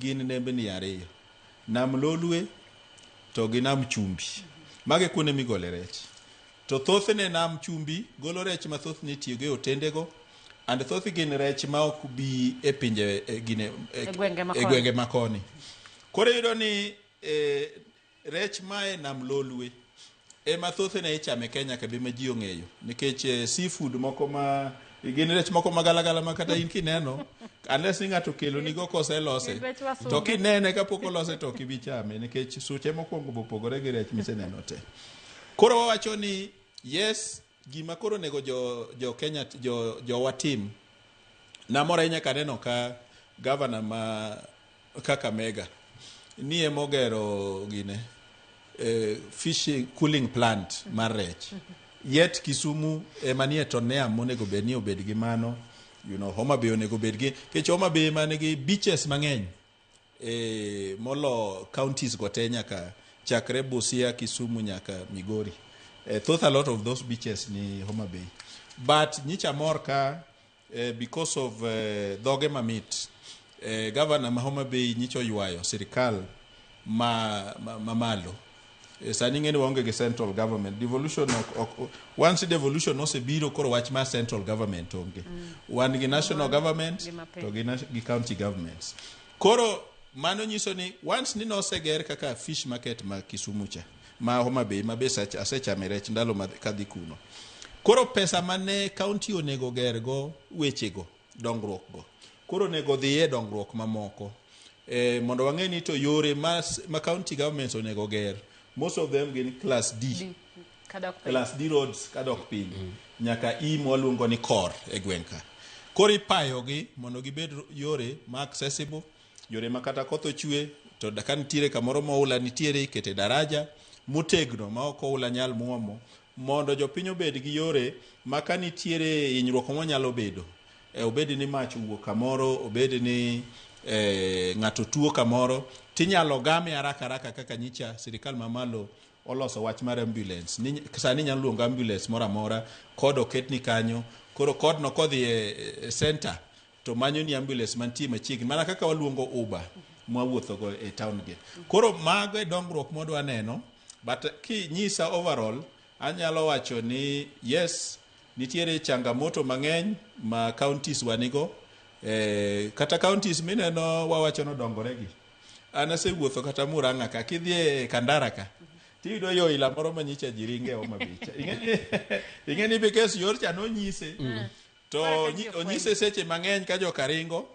gin nembni ariyo. Nam Lolwe to gi Nam Chumbi. Mago e kuonde migole rech. To thothne Nam Chumbi golo rech ma thothne itiyogo e otendego and thoth gin rech ma ok bi e pinje e, gine, E gwenge ma e koni. gwenge ma koni. Koro iyudo ni rech mae Nam Lolwe ema thothne ichame Kenya ka be ma ji ong'eyo nikech seafood moko ma gin rech moko magalagala ma kata in kineno unless ni ng'ato okelonigo koselose Gin rech wasunge. to kinene kapok olose to ok ibi chame nikech suche mokwongo bopogore gi rech miseneno te. Koro wawacho ni yes, gima koro onego jo Kenya jowa tim namor ahinya kaneno ka gavana ma Kakamega ni emogero gine fishing cooling plant mar rech yet Kisumu ema nie to Neam monego bed ni obed gi mano, Homa Bay onego bed gi, nikech Homa Bay ema nigi beaches mang'eny molo counties go te nyaka chakre Busia, Kisumu nyaka Migori. Thoth a lot of those beaches ni Homa Bay. But nyicha mor ka because of dhoge mamit, governor ma Homa Bay nyicha oywayo sirikal ma malo. Sani ing'e ni waonge gi central government. Devolution ok, once devolution osebiro koro wach mar central government onge. Wan gi national government Gi mapiny. To gi county governments. Koro mano nyiso ni once ni noseger kaka fish market ma Kisumu cha, ma Homa Bay ma be asechame rech ndalo ma kadhi kuno. Koro pesa mane county onego gergo wechego, dongruok go, koro onego dhiye dongruok mamoko. Mondo wang'e ni to yore ma county governments onego ger, most of them gin class D. D. Kadok piny. Class D roads kadok piny. Nyaka E mwaluongo ni kor e gweng' ka. Koro ipayogi mondo gibed yore ma accessible, yore ma kata koth ochwe to ka nitiere kamoro ma oula nitiere ikete daraja motegno ma ok oula nyal muomo, mondo jopiny obed gi yore ma ka nitiere hinyruok monyalo bedo, obed ni mach owuok kamoro, obed ni ng'ato tuo kamoro, tinyalo game haraka haraka kaka nyicha sirikal mamalo oloso wach mar ambulance. Ni, sani inyalo luongo ambulance moro amora, kod oketni kanyo, koro kodno kodhi e center to manyo ni ambulance mantie machiegni, mana kaka waluongo Uber mwawuothogo e town gi. Koro mago e dongruok mwadwa neno, but kinyisa overall, anyalo wacho ni yes, nitiere changamoto mang'eny ma counties wanigo, kata counties mineno wawacho nodongore gi. An asewuotho kata Murang'a ka, kidhi e Kandara ka, tiyudo yo ila moro manyicha ji ringe Homa Bay cha. Ing'e ni because yor cha nonyise, to Koro ka ji ofwenyo. onyise seche mang'eny ka joka ringo,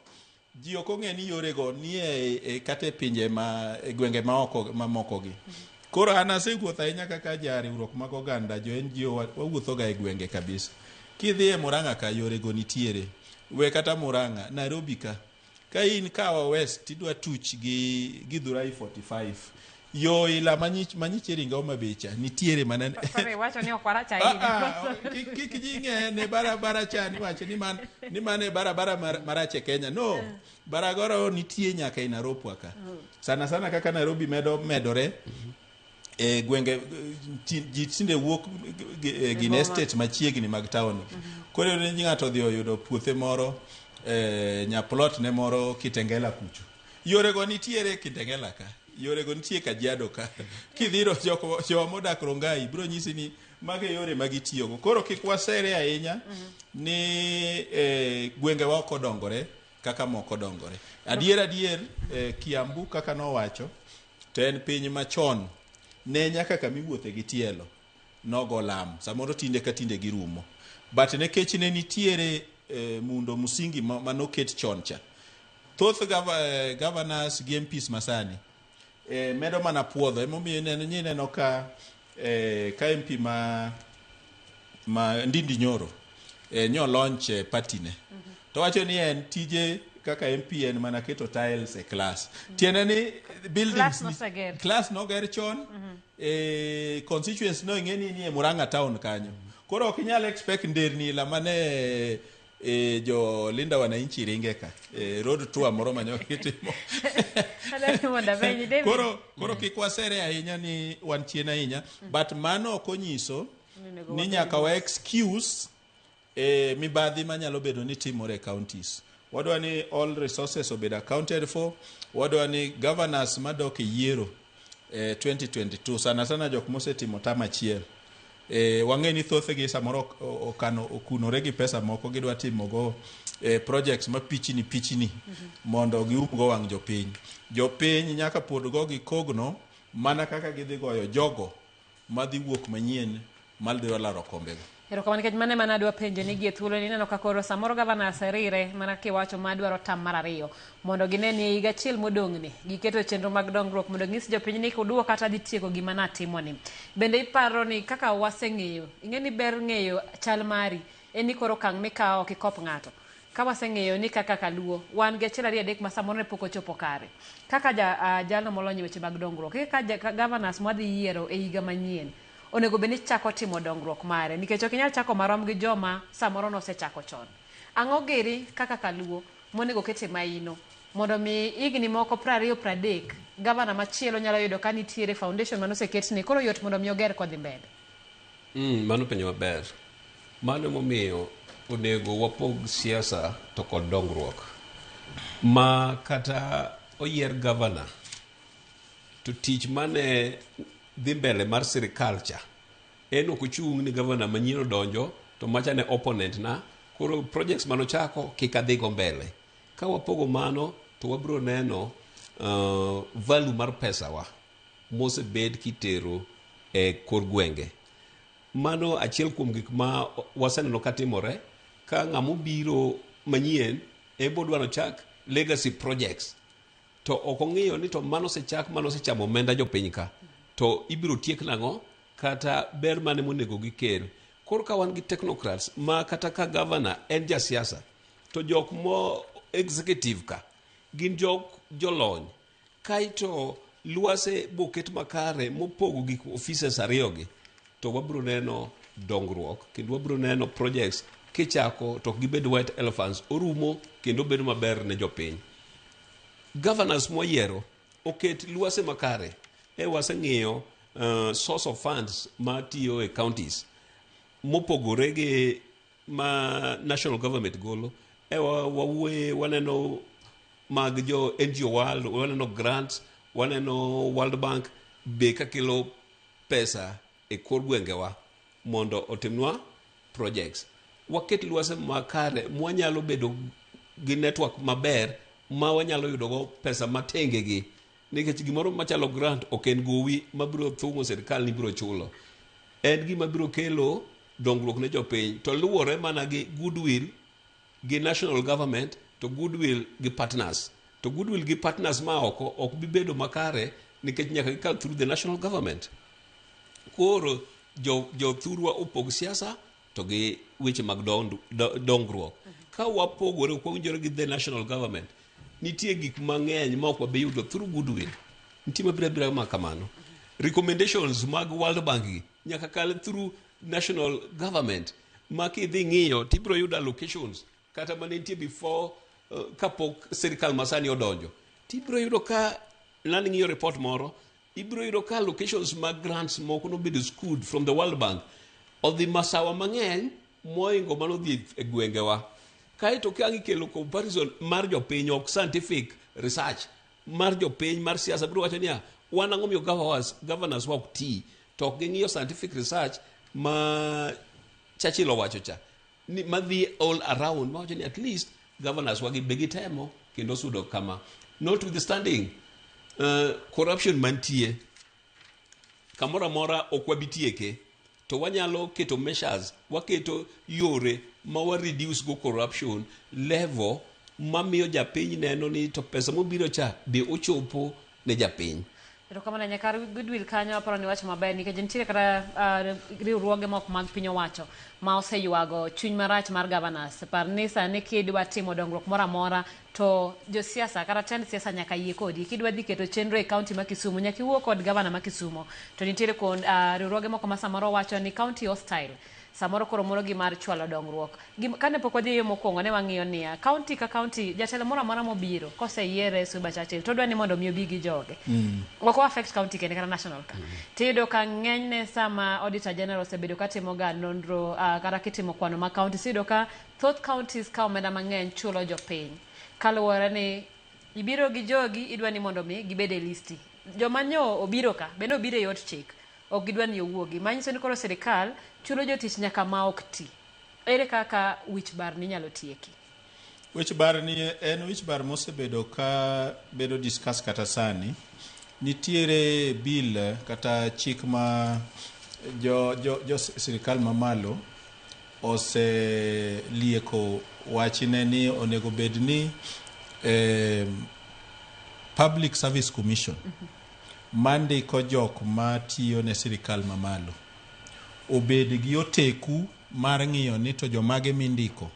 ji ok ong'e ni yorego nie kata e pinje ma, e gwenge ma oko mamoko gi. Koro an asewuotho ahinya kaka ja riwruok mag oganda, jo NGO wawuotho ga e gwenge kabisa. Kidhi e Murang'a ka yorego nitiere. We kata Murang'a, Nairobi ka. Ka in Kawa West tidwa tuch gi Githurai 45. Yo ila manyiche ringo Homa Bay cha nitiere mana Koro iwacho ni ok warach ahinya. Kik ji ng'e ne barabara cha niwacho ni man e barabara marach e Kenya. No, barabara nitie nyaka e Nairobi ka. Sana sana kaka Nairobi medo medore, e gwenge ji tinde wuok gin boma. Estate machiegni mag town. Koro iyudo ni ng'ato odhi oyudo puothe moro, nyaplot ne moro Kitengela kucho. Yorego nitiere Kitengela ka, yorego nitie Kajiado ka. Kidhiro jowa modak Rongai biro nyisi ni mago e yore ma gitiyogo. Koro kik wasere ahinya ni gwengewa ok odongore kaka moko dongore. Adier adier, Kiambu kaka nowacho, to en piny machon ne nyaka kamiwuothe gi tielo nogo lam, samoro tinde ka tinde girumo. But nikech ne nitiere muundo msingi manoket chon cha, thoth governors gi MPs masani medo mana puodho. Emomiyo ineno ka MP ma Ndindi Nyoro nyo launch party ne, to wacho ni en tije kaka MP en mana keto tiles e class. Tiende ni buildings Class noseger. Class noger chon, constituency no ing'e ni nie Murang'a town kanyo. Koro ok inyal expect nderni ila mane jo Linda Wananchi ringe ka, road tour moro manyo gitimo. Adwaro mondo apenji, David. Koro kik wasere ahinya ni wan chien ahinya, but mano ok onyiso Ni onego ni wabed nyaka mos. wa excuse mibadhi manyalo bedo ni timore e counties. Wadwa ni all resources obed accounted for. Wadwa ni governors madok e yiero 2022, sana sana jok mosetimo term achiel, wang'e ni thothgi samoro okano okunore gi pesa moko gidwa timogo projects ma pichni pichni mondo giumgo wang' jopiny. Jopiny nyaka pod gogi kogno mana kaka gidhi goyo jogo madhi wuok manyien madhi laro kombego. Erokamano, nikech mano ema nadwa penjo ni gie thuolo ni ineno ka koro samoro governors rire mana kiwacho madwaro term mar ariyo mondo gine ni higa achiel modong'ni giketo chenro mag dongruok mondo ging'is jopiny ni kuduoka kata dhi tieko gima natimoni. Bende iparo ni kaka waseng'eyo, ing'e ni ber ng'eyo chal mari en ni koro okang' mikawo ok ikop ng'ato. Ka waseng'eyo ni kaka kaluo wan gi achiel ariyo adek ma samoro ne pok ochopo kare kaka ja, jalno molony e weche mag dongruok kaka governors mwadhi yiero e higa manyien onego bed ni chako timo dongruok mare, nikech ok inyal chako marom gi joma samoro nosechako chon. Ang'o giri kaka kaluo monego kete maino mondo mi higni moko 20 30 gavana machielo nyalo yudo ka nitiere foundation manoseketne koro yot mondo mi oger kodhi mbele? Mano penjo maber. Mano emomiyo onego wapog siasa to kod dongruok. Ma kata oyier gavana to tich mane dhi mbele mar sirikal cha en ok ochung' ni gavana manyien odonjo to macha ne opponent na, koro projects manochako kik adhigo mbele. Ka wapogo mano to wabiro neno value mar pesawa mosebed kitero e kor gwenge. Mano achiel kuom gik ma waseneno katimore ka ng'ama obiro manyien ebo dwaro chak legacy projects to ok ong'iyo ni to mano osechak, mano osechamo omenda jopiny ka to ibiro tiek nang'o kata ber mane monego gikel. Koro ka wan gi technocrats ma kata ka governor en jasiasa to jok mo executive ka gin jok jolony, kaeto lwase boket makare mopogo gik offices ariyogi, to wabiro neno dongruok kendo wabiro neno projects kichako to ok gibed white elephants, orumo kendo bedo maber ne jopiny. Governors mwayiero oket lwase makare e waseng'iyo source of funds matiyo e counties mopogore gi ma national government golo e wawuoye, waneno mag jo NGO World, waneno grants, waneno World Bank be kakelo pesa e kor gwengewa mondo otimnwa projects. Waket lwase makare mwanyalo bedo gi network maber ma wanyalo yudogo pesa matenge gi, nikech gimoro machalo grant ok en gowi mabiro thung'o sirikal ni biro chulo, en gima biro kelo dongruok ne jopiny to luwore mana gi goodwill gi national government to goodwill gi partners, to goodwill gi partners ma oko ok bi bedo makare nikech nyaka gikal through the national government. Koro jothurwa opog siasa to gi weche mag dongruok. Ka wapogore, ok wawinjore gi the national government, nitie gik mang'eny ma ok wabi yudo through goodwill. Nitie mabiro abira ma kamano. Recommendations mag World Bank gi nyaka kal through national government, ma kidhi ng'iyo tibiro yudo allocations kata mane nitie before, kapok sirikal masani odonjo, tibiro yudo ka nani ng'iyo report moro, ibiro yudo ka allocations mag grants moko nobedo skewed from the World Bank odhi masawa mang'eny moingo manodhi e gwengewa. Kaeto ka ikelo comparison mar jopiny, ok scientific research mar jopiny mar siasa, biro wacho niya, wan ang'o miyo governors wa ok ti, to ok ging'iyo scientific research ma Churchill owacho cha ni madhi all around, mawacho ni at least governors wagi be gitemo kendo sudo kama. Notwithstanding corruption mantie kamoro amora, ok wabi tieke, to wanyalo keto measures, waketo yore ma wa reduce go corruption level mamiyo japiny neno ni to pesa mobiro cha be ochopo ne japiny. Erokamano nyakar Goodwill kanyo, aparo ni wacho maber nikech nitiere kata riwruoge moko mag piny owacho ma oseywago chuny marach mar governors. Par ni sani kidwa timo dongruok moro amora to josiasa kata tend siasa nyaka yie kodi. Kidwa dhi keto chenro e kaunti ma Kisumu nyaka iwuo kod gavana ma Kisumu. To nitiere kod riwruoge moko ma samoro wacho ni county hostile. Samoro koro moro gi mar chwalo dongruok. Kane pok wadhi e yo mokwongo ne wang'iyo niya, county ka county jatelo moro amora mobiro koseyiere Suba Churchill to odwa ni mondo mi obi gi joge. Ok o affect county kende kata national ka. Tiyudo ka ng'enyne sama Auditor General osebedo ka timo ga nonro kata kitimo kwano mag counties iyudo ka thoth counties ka omenda mang'eny chulo jopiny. Kaluwore ni ibiro gi jogi idwa ni mondo mi gibed e listi. Joma nyo obiro ka bende obiro e yor chik. Ok gidwa ni owuogi. Manyiso ni koro sirikal chulo jotich nyaka ma ok ti. Ere kaka wich bar ni inyalo tieki? Wich bar ni en wich bar mosebedo ka bedo discuss kata sani. Nitiere bill kata chik ma jo sirikal mamalo oselieko wachne ni onego bed ni Public Service Commission mandiko jok matiyo ne sirikal mamalo obed gi oteku mar ng'iyo ni to jomage mindiko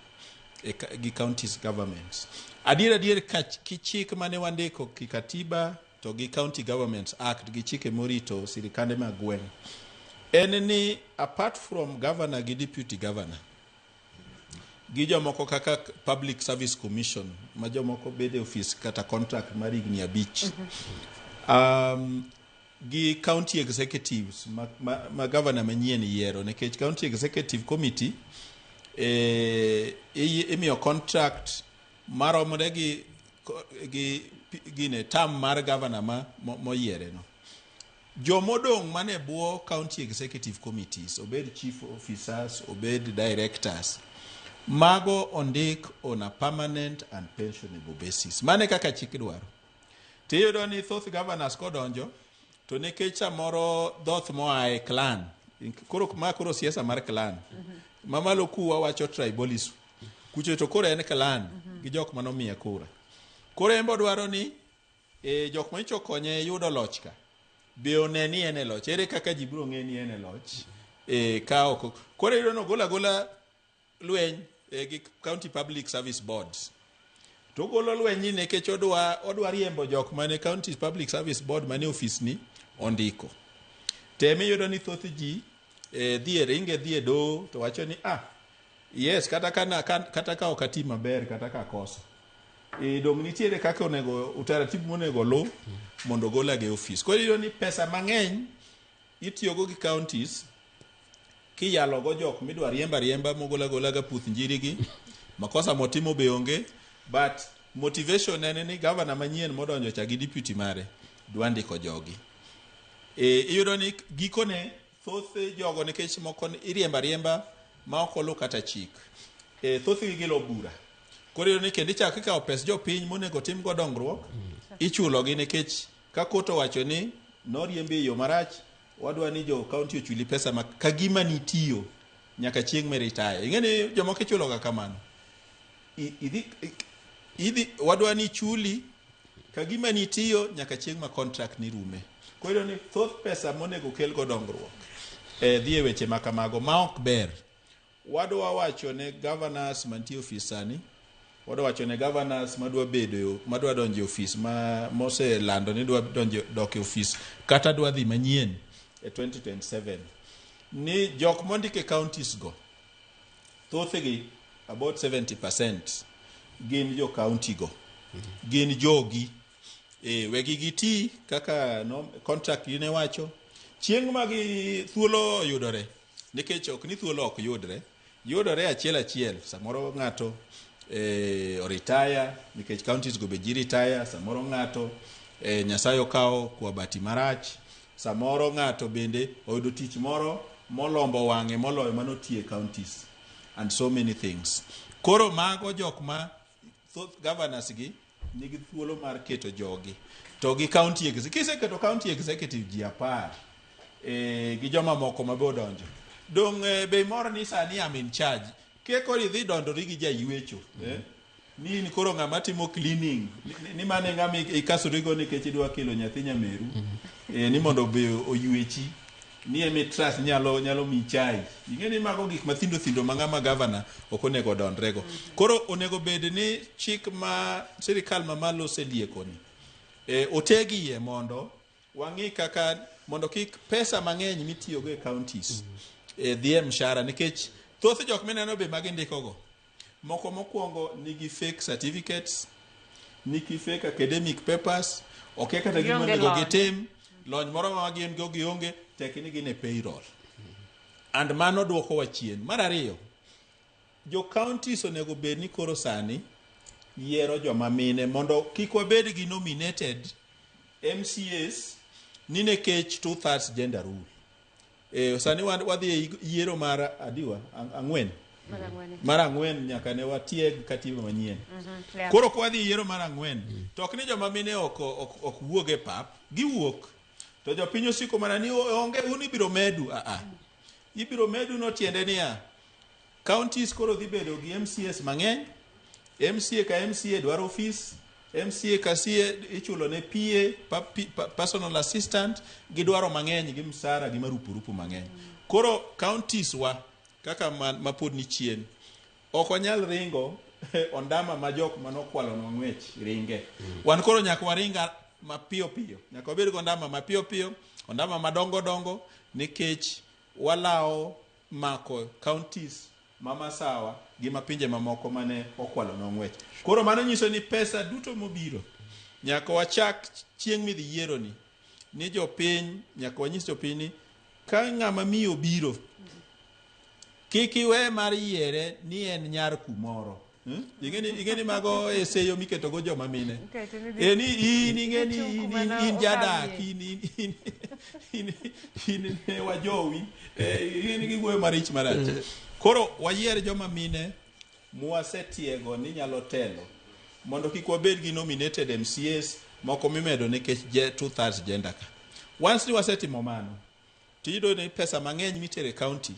e gi counties governments. Adier adier ka chik mane wandiko kikatiba to gi County Governments Act gi chike morito sirikande mag gweng' en ni apart from governor gi deputy governor gi jomoko kaka Public Service Commission ma jomoko bede ofis kata contract mar higni 5 gi county executives ma governor manyien yiero nikech county executive committee imiyo contract maromore gi gine term mar governor ma moyiere no. Jomodong' mane bwo county executive committees, obed chief officers, obed directors, mago ondik on a permanent and pensionable basis. Mane kaka chik dwaro. Tiyudo ni thoth governors kodonjo, to nikech samoro dhoth moa e clan, koro ma koro siasa mar clan, mamalo kuwa wacho tribalism, kucho to koro en clan gi jok manomiye kura. Koro en bo dwaro ni jok manyicho konye yudo loch ka, be one ni en e loch. Ere kaka ji biro ng'e ni en e loch? Ka ok. Koro iyudo ni ogolo agola lweny gi County Public Service Boards. To ogolo lweny ni nikech odwa riembo jok mane County Public Service Board mane ofis ni ondiko. Tem iyudo ni thoth ji dhi e ringe dhi e doho to wacho ni yes kata ka ok ati maber kata ka akoso. Dong nitiere kaka onego utaratibu monego oluw mondo ogola gi ofis. Koro iyudo ni pesa mang'eny itiyogo gi counties kiyalo go jok midwa riemba riemba mogola gola ga puth njiri gi makosa motimo be onge, but motivation en ni governor manyien modonjo cha gi deputy mare dwa ndiko jogi. Iyudo ni gikone thoth jogo nikech moko iriemba riemba ma ok oluw kata chik. Thothgi gilo bura. Koro iyudo ni kendo ichako ikawo pes jopiny monego timgo dongruok, ichulogi nikech ka kot owacho ni noriembi e yo marach, wadwa ni jo county ochuli pesa ma ka gima nitiyo nyaka chieng' ma retire. Ing'e ni jomoko ichuloga kamano. Idhi wadwa ni chuli ka gima nitiyo nyaka chieng' ma contract ni rume. Koro iyudo ni thoth pesa monego kelgo dongruok dhi e weche ma kamago ma ok ber. Wadwa wacho ne governors mantie ofis sani, wadwa wacho ne governors madwa bedo, madwa donjo e ofis ma moselando ni dwa donjo dok e ofis kata dwa dhi manyien e 2027 ni jok mondik e counties go thothgi about 70% gin jo county go, gin jogi. Wegi giti kaka no, contract gi ne wacho. Chieng' ma gi thuolo oyudore, nikech ok ni thuolo ok yudre, yudore achiel achiel. Samoro ng'ato oretire, nikech counties go be ji retire. Samoro ng'ato Nyasaye okawo kwa bahati marach. Samoro ng'ato bende oyudo tich moro molombo wang'e moloyo manotiye counties and so many things. Koro mago jok ma thoth governors gi nigi thuolo mar keto jogi to gi county executive. Kiseketo county executive ji 10 gi joma moko ma be odonjo, dong' be imor ni sani am in charge. Ke koro idhi dondori gi jaywecho ni in koro ng'ama timo cleaning ni mano e ng'ama ikasorigo nikech idwa kelo nyathi nyameru ni mondo be oywechi ni emi trust nyalo miyi chai. Ing'e ni mago gik mathindo thindo ma ng'ama governor ok onego odonjrego. Koro onego bed ni chik ma sirikal mamalo oselieko ni otegi iye mondo wang'i kaka mondo kik pesa mang'eny mitiyogo e counties Dhi e mshahara nikech thoth jok mineno be magindikogo moko mokwongo nigi fake certificates, nigi fake academic papers, okia kata gima Gionge onego lony. gitim, lony moro ma gin go gionge, tek ni gin e payroll. And mano dwokowa chien. Mar ariyo, jo counties onego bed ni koro sani yiero joma mine mondo kik wabed gi nominated MCAs ni nikech 2/3 gender rule. Sani wadhi e yiero mar adiwa ang'wen. Mar ang'wen. Mar ang'wen nyaka ne watieg katiba manyien. Clear. Koro kwa wadhi e yiero mar ang'wen, to ok ni joma mine ok wuog e pap, giwuok. To jopiny osiko mana ni onge un ibiro medu. A. Ibiro medu no tiende niya, counties koro dhi bedo gi MCAs mang'eny, MCA ka MCA dwaro office, MCA ka CA ichulo ne PA, personal assistant, gidwaro mang'eny gi msara gi marupurupu mang'eny. Koro counties wa kaka ma pod ni chien, ok wanyal ringo ondama ma jok manokwalo ng'wech ringe. Wan koro nyaka waringa mapiyo piyo, nyaka wabed gi ondama mapiyo piyo, ondama madongo dongo, nikech walawo mako counties ma masawa gi ma pinje mamoko mane okwalo ng'wech. Koro mano nyiso ni pesa duto mobiro nyaka wachak chieng' midhi yiero ni jopiny, nyaka wanyis jopiny ni ka ng'ama miyo biro, kik iwe mar yiere ni en nyar kumoro. Ing'eni mago e seyo miketo go joma mine. Iketo ni dhi- E ni in ing'eni Ichung' in, kuma in, ne in jadak, okawie. in ne wajowi. Ing'eni giwuoyo marich marach. Koro wayier joma mine mwasetiego ni nyalo telo mondo kik wabed gi nominated MCAs moko mimedo nikech 2/3 gender ka. Once ni wasetimo mano, tiyudo ni pesa mang'eny mitero e county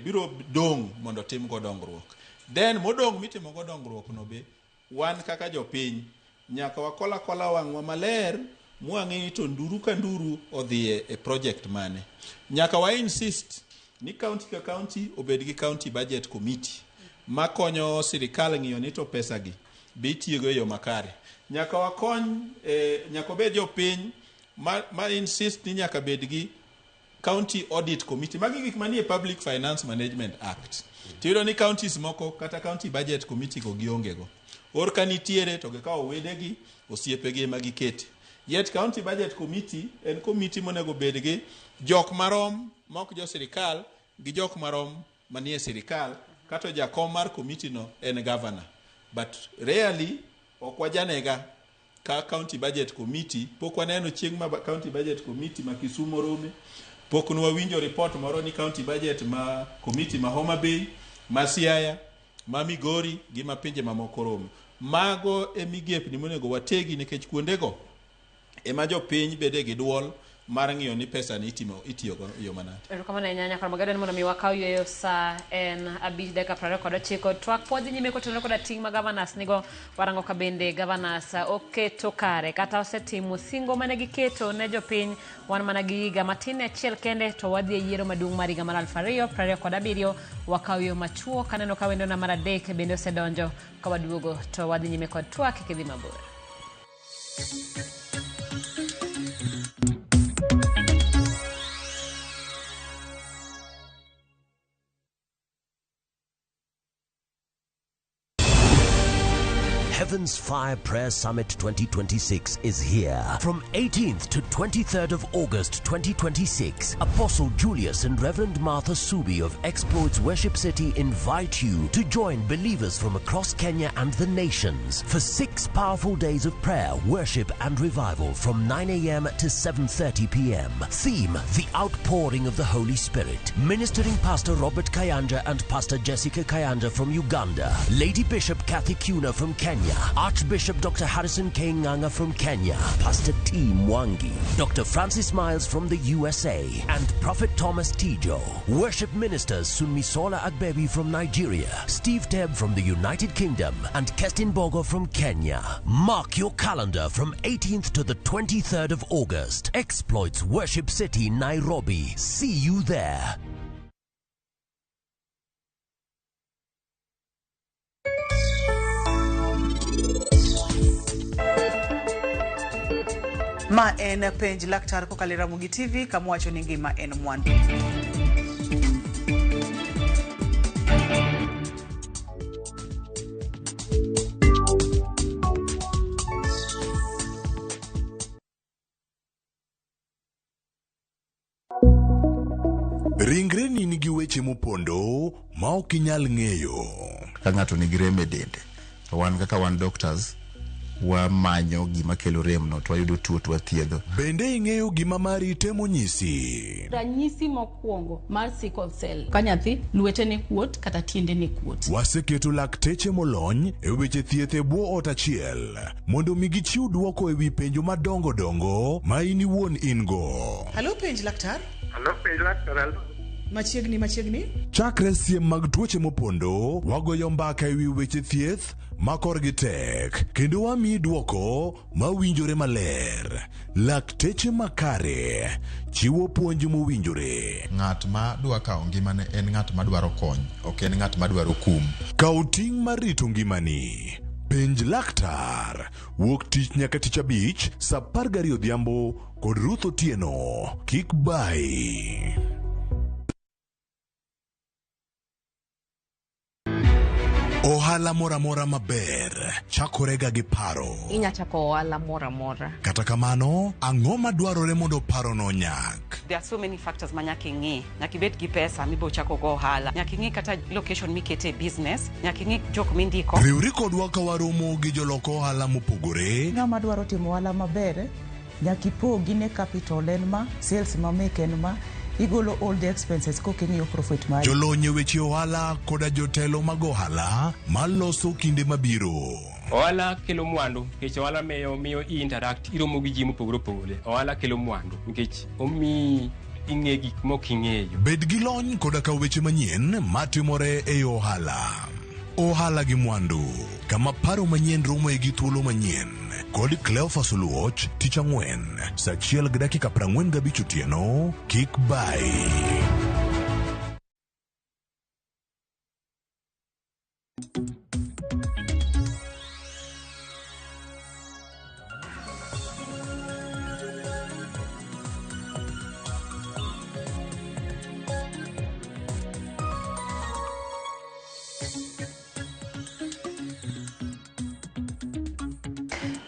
biro dong' mondo tim go dongruok. Then modong' mitimo go dongruok no be, wan kaka jopiny nyaka wakola kola wang'wa maler mwang'e ni to nduru ka nduru odhi e project mane. Nyaka wa insist ni county ka county obed gi county budget committee makonyo sirikal ng'iyo ni to pesa gi be itiyogo e yo makare. Nyaka wakony, nyaka obed jopiny ma insist ni nyaka bed gi county audit committee. Magi gik manie Public Finance Management Act. Tiyudo ni counties moko kata county budget committee go gionge go. Or ka nitiere to gikawo wedegi, osiepegi ema gikete. Yet county budget committee en committee monego bed gi jok marom mok jo sirikal gi jok marom manie sirikal, kato jakom mar committee no en governor. But rarely ok wajanega ka county budget committee, pok waneno chieng' ma county budget committee ma Kisumu rome, pok nwawinjo report moro ni county budget ma committee ma Homa Bay, ma Siaya, ma Migori gi ma pinje mamoko rome. Mago e migepni monego wategi nikech kuondego ema jopiny bede gi duol mar ng'iyo ni pesa ni itiyogo e yo manade. Erokamano ahinya nyakar Magado ni mondo mi wakaw yueyo sa en 5:29. Twak pod dhi nyime kotenore koda ting' ma governors nigo. Warango ka bende governors oketo kare kata osetimo singo mane giketo ne jopiny. Wan mana gi higa matin achiel kende to wadhi e yiero maduong' mar higa mar 2027. Wakaw yueyo machuok kaneno ka wendona mar 3 bende osedonjo. Ka waduogo to wadhi nyime kod twak kik idhi mabor. Heaven's Fire Prayer Summit 2026 is here. From 18th to 23rd of August 2026, Apostle Julius and Reverend Martha Subi of Exploits Worship City invite you to join believers from across Kenya and the nations for 6 powerful days of prayer, worship and revival from 9 a.m. to 7:30 p.m. Theme, The Outpouring of the Holy Spirit. Ministering Pastor Robert Kayanja and Pastor Jessica Kayanja from Uganda. Lady Bishop Kathy Kuna from Kenya. Archbishop Dr. Harrison K. Nganga from Kenya, Pastor T. Mwangi, Dr. Francis Miles from the USA, and Prophet Thomas Tijo. Worship ministers Sunmisola Agbebi from Nigeria, Steve Tebb from the United Kingdom, and Kestin Bogo from Kenya. Mark your calendar from 18th to the 23rd of August. Exploits Worship City, Nairobi. See you there. Ma en penj laktar kokalo e Ramogi TV kama wacho ni ngima en mwandu. Ringreni nigi weche mopondo ma ok inyal ng'eyo. Ka ng'ato nigi rem e dende, to wan kaka wan doctors, wamanyo gima kelo rem no to wayudo tuo to wathiedho. Bende ing'eyo gima mari temo nyisi? Ranyisi mokwongo mar sickle cell ka nyathi lwetene kuot kata tiendene kuot. Waseketo lakteche molony e weche thieth e bwo ot achiel mondo mi gichiw dwoko e wi penjo madongo dongo ma in iwuon in go. Halo, penj laktar. Halo, penj laktar. Halo. Machiegni, machiegni. Chakre siem mag tuoche mopondo, wagoyo mbaka e wi weche thieth ma korgi tek kendo wamiyi dwoko mawinjore maler. Lakteche makare chiwo puonj mowinjore. Ng'at ma dwa kawo ngimane en ng'at ma dwaro kony, ok en ng'at ma dwaro kum. Kaw ting' mar rito ngimani. Penj laktar. Wuok tich nyaka tich abich sa 12 odhiambo kod Ruth Otieno. Kik bayi. Ohala moro amora maber chakorega gi paro. Inya chako ohala moro amora. Kata kamano, ang'o madwarore mondo parono onyak? There are so many factors ma nyaka ing'i. Nyaka ibed gi pesa mibo chako go ohala. Nyaka ing'i kata location mikete business. Nyaka ing'i jok mindiko. Riwri kodwa ka waromo gi jolok ohala mopogore. Ng'ama dwaro timo ohala maber nyaka ipogi ne capital en ma, sales ma make en ma, igolo all the expenses koka ing'iyo profit mari. Jolony e weche ohala koda jotelo mag ohala maloso kinde mabiro. Ohala kelo mwandu nikech ohala miyo i interact, iromo gi ji mopogore opogore. Ohala kelo mwandu nikech omiyi ing'e gik mok ing'eyo. Bed gi lony koda ka weche manyien matimore e ohala. Ohala gi mwandu, kama paro manyien romoe gi thuolo manyien. Kod Cleophas Oluoch, tich ang'wen, sa 1:45 otieno, kik bayi.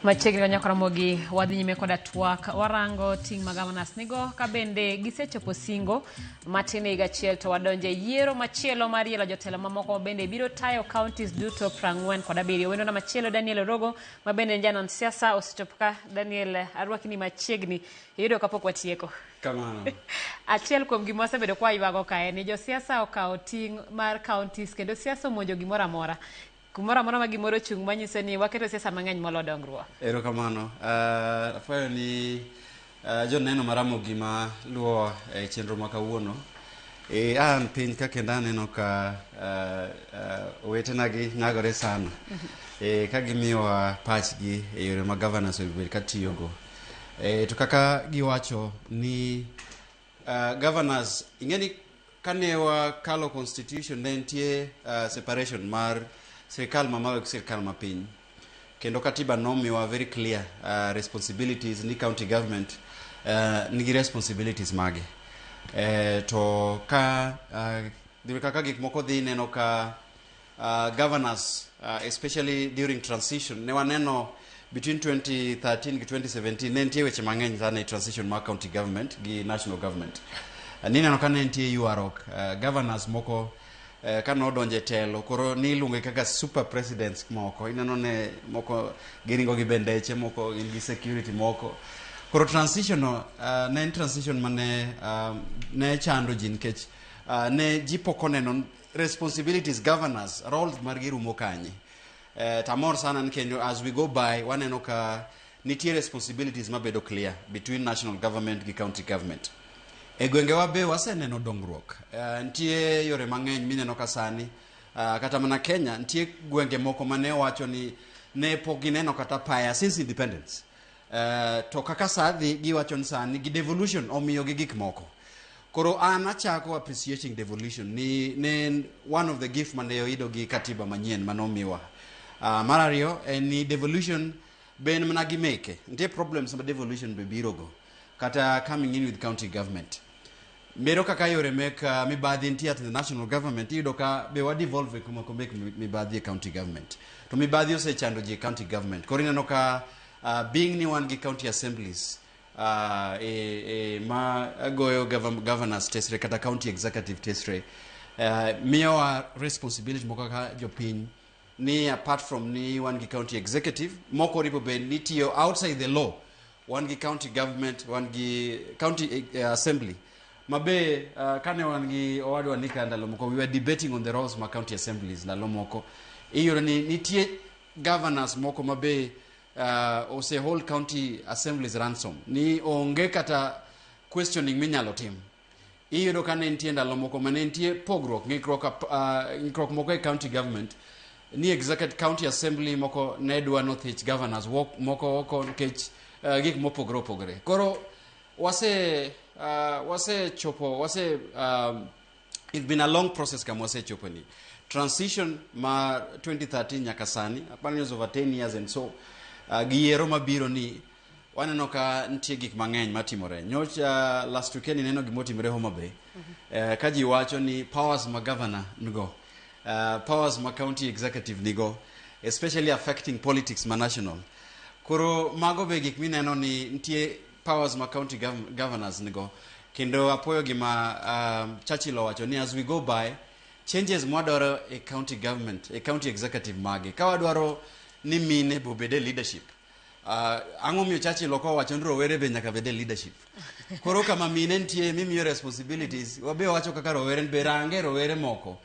Machiegni wanyako Ramogi, wadhi nyime koda twak. Warango ting' ma governors nigo ka bende gisechopo singo matin e higa achiel to wadonje yiero machielo mar yiero jotelo mamoko bende biro tayo counties duto 47. Wendona machielo Daniel Orogo ma bende en janon siasa osechopo ka. Daniel, arwaki ni machiegni, iyudo kapok watieko. Kamano. Achiel kuom gima wasebedo kwa ywago kae ni josiasa okawo ting' mar counties kendo siasa omonjo gimoro amora. Kumoro amora ma gimoro ochung' manyiso ni waketo siasa mang'eny molo dongruok. Erokamano. Afwenyo ni joneno Maramogi ma luwo e chenro ma kawuono. An piny ka kendo aneno ka owetena gi nyagore sana. Ka gimiyowa pachgi e yore ma governors onego bed ka tiyogo. To kaka giwacho ni governors, ing'e ni kane wakalo constitution ne nitie separation mar sirikal mamalo gi sirikal mapiny. Kendo katiba nomiwa very clear responsibilities ni county government nigi responsibilities mage. To ka kaka gik moko dhi neno ka governors especially during transition ne waneno between 2013 gi 2017 ne nitie weche mang'eny sana e transition mar county government gi national government. Nineno ka ne nitie ywaruok governors moko ka nodonjo e telo koro niluonge kaka super presidents moko, ineno ne moko giringo gi bendeche moko gin gi security moko. Koro transition no ne en transition mane ne chando ji nikech ne ji pok oneno responsibilities governors roles margi rumo kanye. Tamor sana ni kendo as we go by waneno ka nitie responsibilities mabedo clear between national government gi county government. E gwengewa be waseneno dongruok. Nitie yore mang'eny mineno ka sani kata mana Kenya nitie gwenge moko mane wacho ni ne pok gineno kata paya since independence. To kaka saa dhi giwacho ni sani gi devolution omiyo gi gik moko. Koro an achako appreciating devolution ni ne one of the gift mane oyudo gi katiba manyien manomiwa. Mar ariyo en ni devolution be en mana gi meke. Nitie problems ma devolution be biro go. Kata coming in with county government. Mero kaka yore mek mibadhi nitie at the national government, iyudo ka be wa devolve moko mek mibadhi e county government. To mibadhi osechando ji e county government. Koro ineno ka being ni wan gi county assemblies, e ma goyo governors tesre kata county executive tesre miyowa responsibility moko kaka jopiny ni apart from ni wan gi county executive moko oripo bed ni tiyo outside the law, wan gi county government, wan gi county assembly mabe kane wan gi owadwa Nika ndalo moko, we were debating on the roles ma county assemblies. Ndalo moko iyudo ni nitie governors moko mabe ose hold county assemblies ransom ni onge kata questioning minyalo tim. Iyudo ka ne nitie ndalo moko ma ne nitie pogruok, ng'ikruok moko e county government ni executive county assembly moko ne dwa nothich governors moko oko nikech gik mopogore opogore. Koro wase chopo wase it's been a long process kama wasechopo ni transition ma 2013 nyaka sani, apani is over 10 years and so gi yiero mabiro ni waneno ka nitie gik mang'eny matimore. Nyocha last weekend ineno gimotimore Homa Bay, ka ji wacho ni powers ma governor nigo, powers ma county executive nigo, especially affecting politics ma national. Koro mago be gik mineno ni nitie powers ma county governors nigo. Kendo apoyo gima Churchill owacho ni as we go by changes mwadwaro e county government, e county executive mage, ka wadwaro ni mine be obed e leadership, ang'o miyo Churchill ok owacho ni rowere be nyaka bed e leadership? Koro kama mine nitie mimiyo responsibilities, wabe wacho kaka rowere be range rowere moko.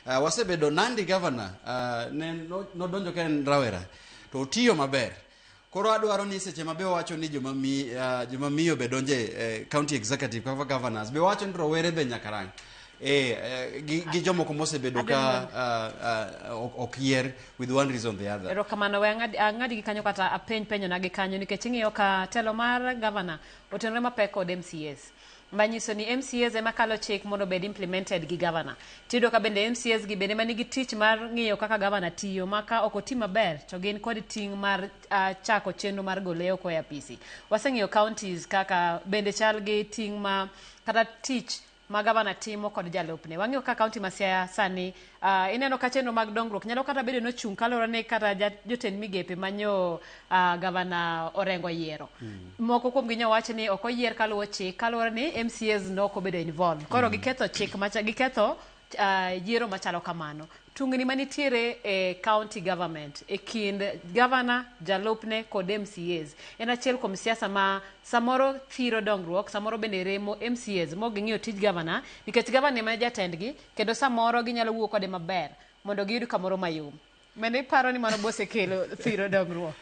Wasebedo Nandi governor, ne nodonjo ka en rawera to otiyo maber. Koro adwaro ni seche ma be wacho ni joma miyo be donje county executive kaka governors, be wacho ni rowere be nyaka rang gi jomoko mosebedo ka ok yier with one reason or the other. Erokamano. We ang'adi gi kanyo kata apenj penjona gi kanyo nikech ing'iyo ka telo mar gavana otenore mapek kod MCAs, manyiso ni MCAs ema kalo chik mondo obed implemented gi gavana. Tiyudo ka bende MCAs gi bende manigi tich mar ng'iyo kaka gavana tiyo, ma ka ok oti maber to gin kod ting' mar chako chenro mar gole oko e apisi. Waseng'iyo counties kaka bende chal gi ting' ma kata tich ma gavana timo kod jalupne. Wang'iyo ka kaunti ma Siaya sani ineno ka chenro mag dongruok nyalo kata bedo nochung' kaluwore ni kata jotend migepe manyo gavana Orengo yiero. Moko kuom gi nyowach ni ok oyier kaluwo chik kaluwore ni MCAs nok obedo involved. Koro giketho chik macha, giketho yiero machalo kamano. Tungni manitiere e county government e kind gavana, jalupne kod MCAs en achiel kuom siasa ma samoro thiro dongruok, samoro bende remo MCAs mok ging'iyo tij gavana nikech gavana ema jatendgi kendo samoro ginyalo wuo kode maber mondo giyud kamoro mayom. Bende iparo ni mano bosekelo thiro dongruok?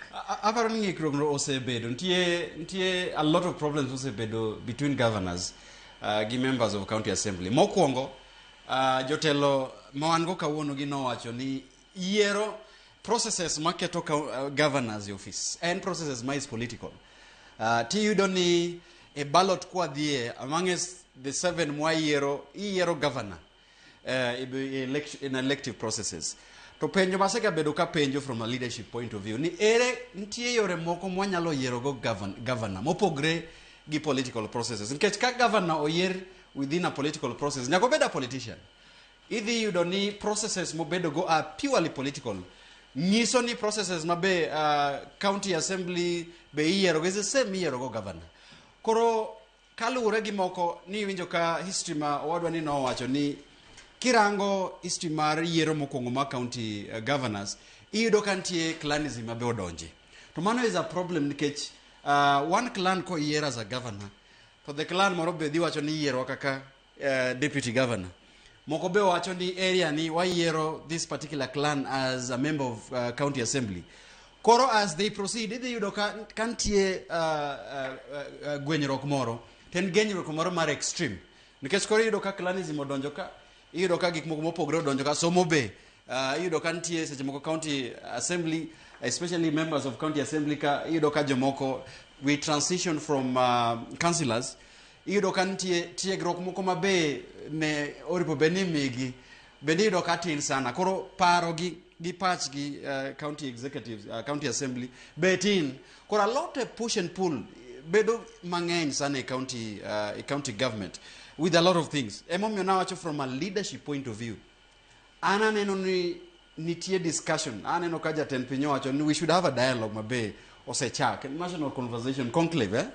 Aparo ni ng'ikruok no osebedo nitie a lot of problems osebedo between governors gi members of county assembly. Mokwongo, jotelo ma wan go kawuono gi nowacho ni yiero processes maketo governors e office en processes ma is political. Tiyudo ni e ballot kwadhie amongst the seven mwayiero, iyiero governor in elective processes. To penjo masegabedo ka penjo from a leadership point of view ni ere nitie yore moko mwanyalo yierogo governor mopogre gi political processes, nikech ka governor oyier within a political process, nyaka obed a politician. Idhi yudo ni processes mobedogo are purely political, nyiso ni processes mabe county assembly be iyierogo is the same miyierogo governor. Koro kaluwore gi moko ni iwinjo ka history ma owadwa ni nowacho ni kirango history mar yiero mokwongo mar county governors, iyudo ka nitie clanism mabe odonje. To mano is a problem nikech one clan koyier as a governor, to the clan moro be dhi wacho ni yierwa kaka deputy governor. Moko be wacho ni area ni wayiero this particular clan as a member of county assembly. Koro as they proceed, idhi yudo ka nitie gwenyruok moro, to en genyruok moro mar extreme, nikech koro iyudo ka clanism odonjo, ka iyudo ka gik moko mopogore odonjo ka somo be iyudo ka nitie seche moko county assembly, especially members of county assembly, ka iyudo ka jomoko we transition from councillors, iyudo ka nitie tiegruok moko ma be ne oripo bed ni migi bende iyudo ka tin sana. Koro paro gi pachgi county executives, county assembly be tin. Koro a lot of push and pull bedo mang'eny sana e county government with a lot of things. Emomiyo nawacho from a leadership point of view, an aneno ni nitie discussion. Aneno ka jatend piny owacho ni we should have a dialogue mabe osechak national conversation conclave, eh?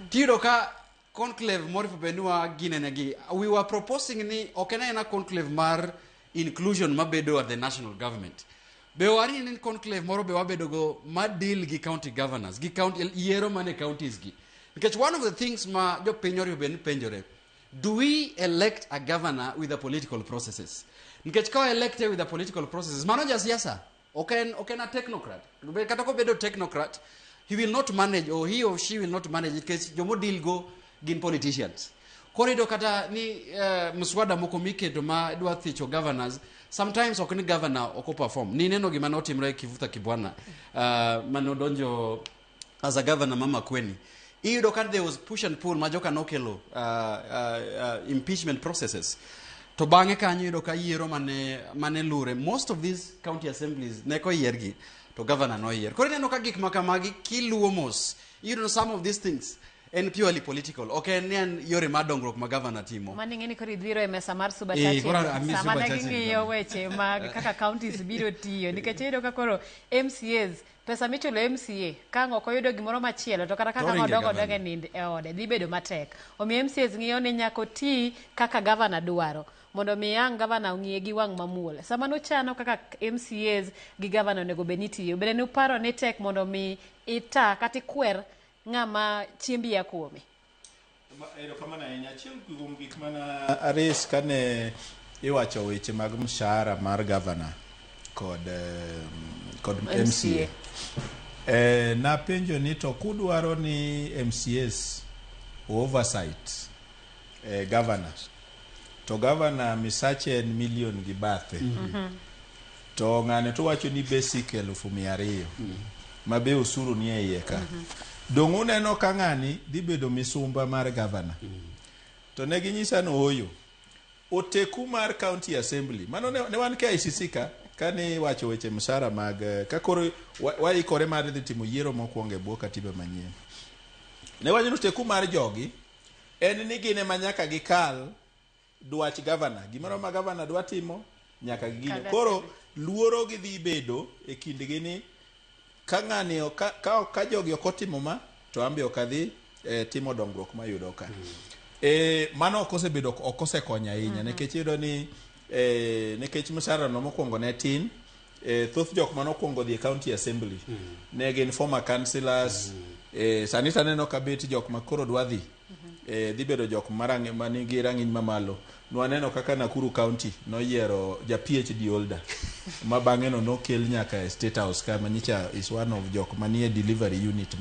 Tiyudo ka conclave moripo bed ni wa ginene we were proposing ni ok en aena conclave mar inclusion mabedo at the national government. Be wari ni conclave moro be wabedo go ma deal gi county governors, gi county yiero mane counties gi. Nikech one of the things ma jopiny oripo bed ni penjore, do we elect a governor with the political processes? Nikech ka electe with the political processes, mano jasiasa, ok en a technocrat. Kata kobedo technocrat, he will not manage, or he or she will not manage, nikech jomo deal go gin politicians. Koro iyudo kata ni mswada moko miketo ma dwa thicho governors, sometimes ok ni governor ok perform. Ni neno gima notimre Kivutha Kibwana, mane odonjo as a governor ma Makueni. Iyudo ka there was push and pull ma joka nokelo impeachment processes. To bang'e kanyo iyudo ka yiero mane lure, most of these county assemblies ne koyiergi to governor noyier. Koro ineno ka gik ma kamagi kiluwo mos, iyudo some of these things en purely political. Ok en ni en yore mar dongruok ma governor timo. Mano ing'e ni koro idhiro e mesa mar Suba Churchill. Koro ami Sama Suba ne Churchill ging'iyo kanyo. weche mag kaka counties biro tiyo, nikech iyudo ka koro MCAs, pesa michulo MCA, ka ang' ok oyudo gimoro machielo, to kata kaka To oringe odongo governor. odongo e nind e ode, dhi bedo matek. Omiyo MCAs ng'iyo ni nyaka oti kaka governor dwaro, mondo mi ang' governor ong'iye gi wang' mamuol. Sama nochano kaka MCAs gi governor onego bed ni tiyo, bende nuparo ni tek mondo mi ita kata ikwer ng'ama chiembi ya kuome? Erokamano ahinya. Achiel kuom gik mana aris kane iwacho weche mag mshahara mar governor kod MCA. Napenjo ni to kudwaro ni MCAs oversight governor, to governor misache en million gi bathe. To ng'ane to wacho ni basic 200,000 ma be osuru ni e iye ka. Dong' uneno ka ng'ani dhi bedo misumba mar governor. To ne ginyisa ni ooyo. Oteku mar county assembly. Mano ne wan KICC ka kane iwacho weche mshahara mag ka koro waikore mar dhi timo yiero mokwongo e bwo katiba manyien. Ne wacho ni oteku mar jogi en ni gin ema nyaka gikal dwach governor. Gimoro ma governor dwa timo nyaka gigine. Koro luoro gidhi bedo e kindgi ni ka ng'ani ka jogi ok otimo ma to an be ok adhi timo dongruok mayudo ka. Mano ok osebedo, ok osekonyo ahinya, nikech iyudo ni nikech mshahara no mokwongo ne tin, thoth jok mane okwongo dhi e county assembly ne gin former councillors. Sani to aneno ka bet jok ma koro dwa dhi, dhi bedo jok manigi rang'iny mamalo. Nwaneno kaka Nakuru County noyiero ja PhD holder ma bang'e no nokel nyaka e State House ka manyicha is one of jok manie delivery unit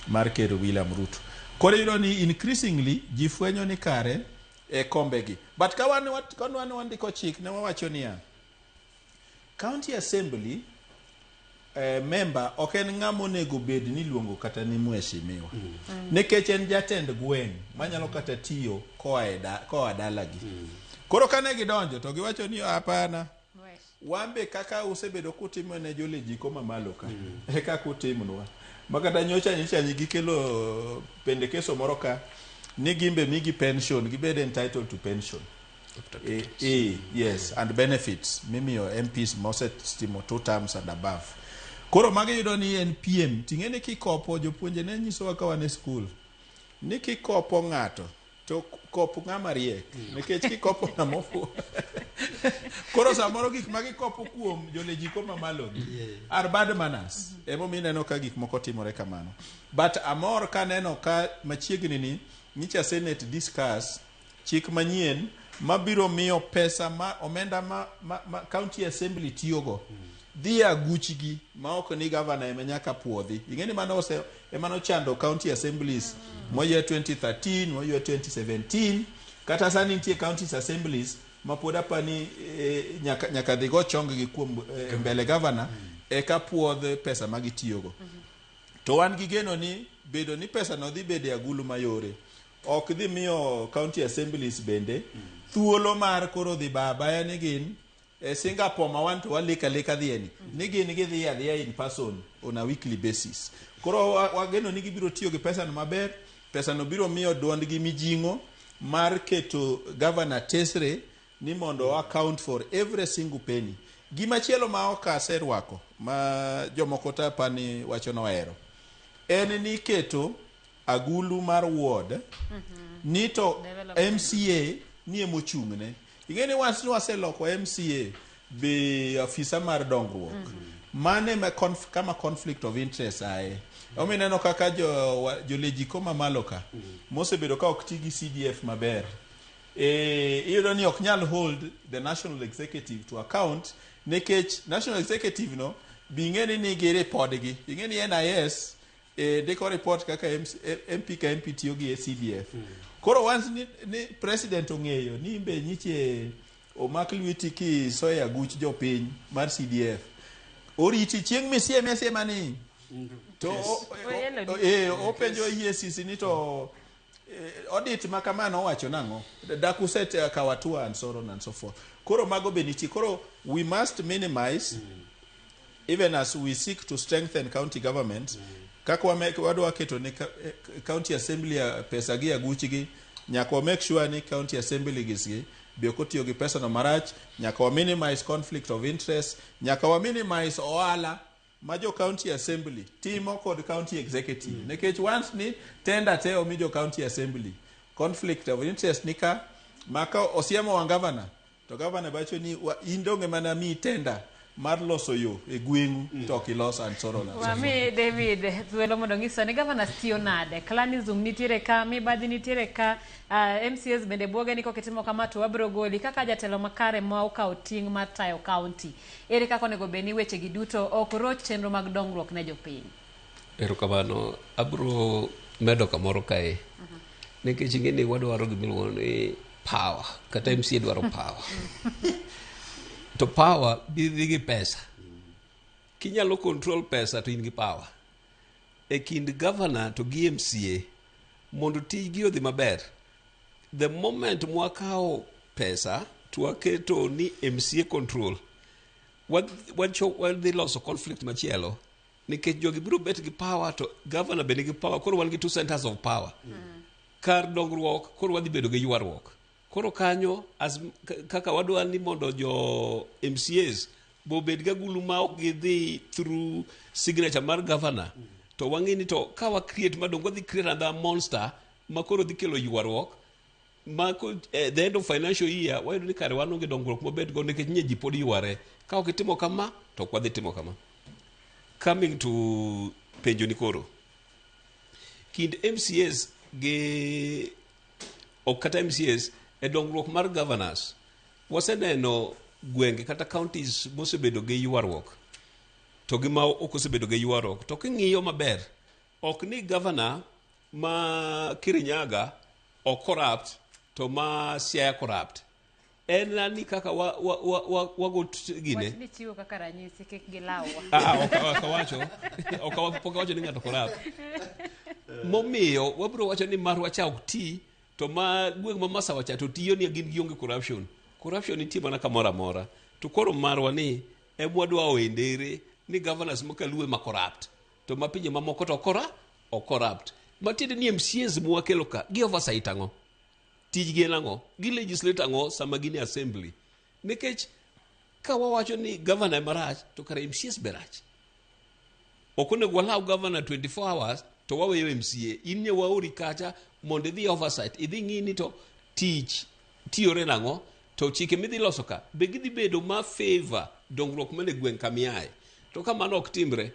mar Ker William Ruto. Koro iyudo ni increasingly ji fwenyo ni kare e kombegi. But ka wan wandiko chik ne wawacho niya, County Assembly member ok en ng'ama onego bed ni iluongo kata ni mheshimiwa. Nikech en jatend gweng' manyalo kata tiyo koa dalagi. Koro kane gidonjo to giwacho ni hapana, wan be kaka usebedo kutimo ne jolejiko mamalo ka, e kaka utimnwa. Makata nyocha gikelo pendekeso moro ka ni gimbe migi pension, gibed entitled to pension. Yes, and benefits mimiyo MPs mosetimo 2 terms and above. Koro magi yudo ni en PM, ting'e ni kikopo jopuonje ne nyisowa ka wan e skul ni kikopo ng'ato to kop ng'ama riek, nikech kikopo ng'ama ofuwo. Koro samoro gik ma gikopo kuom jolejiko mamalo gi are bad manners. Emomiyo ineno ka gik moko timore kamano. But amor kaneno ka machiegni ni nyicha Senate discuss chik manyien mabiro miyo pesa ma omenda ma county assembly tiyogo dhi aguchgi ma ok ni governor ema nyaka puodhi. Ing'e ni mano ema nochando county assemblies moyie 2013, moyie 2017, kata sani nitie county assemblies ma pod apani nyaka dhi go chong gi kuom mbele governor eka puodh pesa ma gitiyogo. To wan gi geno ni bedo ni pesa no dhi bedo e agulu mayore ok dhi miyo county assemblies bende thuolo mar koro dhi baya ni gin e Singapore ma wan to walika lika dhieni ni gin gidhi adhiya in person on a weekly basis. Koro wageno ni gibiro tiyo gi pesa no maber. Pesa no biro miyo duondgi mijing'o mar keto governor tesre ni mondo account for every single penny. Gimachielo ma ok aserwako ma jomoko to apani wacho nohero en ni keto agulu mar ward ni to MCA ni emochung'ne. Ing'e ni once ni waseloko MCA be afisa mar dongruok. Mane ma kama conflict of interest aye. Omiyo ineno kaka jolejiko mamalo ka mosebedo ka ok ti gi CDF maber. Iyudo ni ok nyal hold the national executive to account nikech national executive no bi ing'e ni nigi ripodgi. Ing'e ni NIS ndiko report kaka MP ka MP tiyo gi CDF. Koro once ni president ong'eyo ni be nyiche omak lweti kisoyo aguch jopiny mar CDF. Oriti chieng' misieme asiema ni to openjo EACC ni to audit ma kamano owacho nang'o dak uset kawo hatua and so on and so forth. Koro mago be nitie. Koro we must minimize even as we seek to strengthen county governments. Kaka wadwa keto ne county assembly pesa gi aguchgi, nyaka wa make sure ni county assembly gi be ok otiyo gi pesa no marach, nyaka wa minimize conflict of interest, nyaka wa minimize ohala ma jo county assembly timo kod county executive. Nikech once ni tender te omi jo county assembly, conflict of interest ni ka maka osiemo wang' governor, to governor wacho ni in donge mana mi tender mar loso yo e gweng'u to ok iloso and so on and so forth. Wami David thuolo mondo onyiswa ni governors tiyo nade. Clanism nitiere ka, mibadhi nitiere ka, MCAs bende bwoge ni kokitimo kama to wabiro goli kaka jatelo makare ma okawo ting' mar tayo county. Ere kaka onego bed ni wechegi duto ok roch chenro mag dongruok ne jopiny? Erokamano, abiro medo kamoro kae. Nikech ing'e ni wadwaro gimiluongo ni power, kata MCA dwaro power. To power dhi gi pesa. Kinyalo control pesa to in gi power. E kind governor to gi MCA, mondo tijgi odhi maber, the moment mwakawo pesa to waketo ni MCA control, wadhi loso conflict machielo. Nikech jogi biro bet gi power to governor be nigi power, koro wan gi two centers of power. Kar dongruok, koro wadhi bedo gi ywaruok. Koro kanyo, as, kaka wadwa ni mondo jo MCAs bobed gagulu ma ok gidhi through signature mar governor, to wang'e ni to ka wa create madong, wadhi create another monster ma koro dhi kelo ywaruok ma the end of financial year wayudo ni kare wan onge dongruok mabed go nikech nye ji pod yware. Ka ok itimo kama, to ok wadhi timo kama. Coming to penjo ni koro, kind MCAs gi ok kata MCAs e dongruok mar governors, waseneno gwenge kata counties mosebedo gi ywaruok to gi ma ok osebedo gi ywaruok. To king'iyo maber, ok ni governor ma Kirinyaga ok corrupt to ma Siaya corrupt. En ni kaka wago gine. Wach ni chiwo kaka ranyisi kik gilawwa. Ok awacho. Ok awacho ni ng'ato corrupt. Momiyo wabiro wacho ni marwa cha ok ti to ma gweng' ma Masawa cha to tiyo ni gin gionge corruption. Corruption nitie mana kamoro amora. To koro marwa ni ema wadwa oendere ni governors makaluo ema corrupt. To ma pinje mamoko to ok corrupt. Matiende ni MCAs mwakelo ka gi oversight ang'o? Tijgi en ang'o? Gi legislate ang'o sama gin e assembly? Nikech ka wawacho ni governor ema rach to kare MCAs be rach. Ok onego walaw governor 24 hours to waweyo MCA. In ne waori kacha mondo idhi oversight, idhi ng'i ni to tich tiyore nang'o, to chike midhi loso ka be gidhi bedo ma favor dongruok mane gweng' kamiaye. To ka mano ok timre,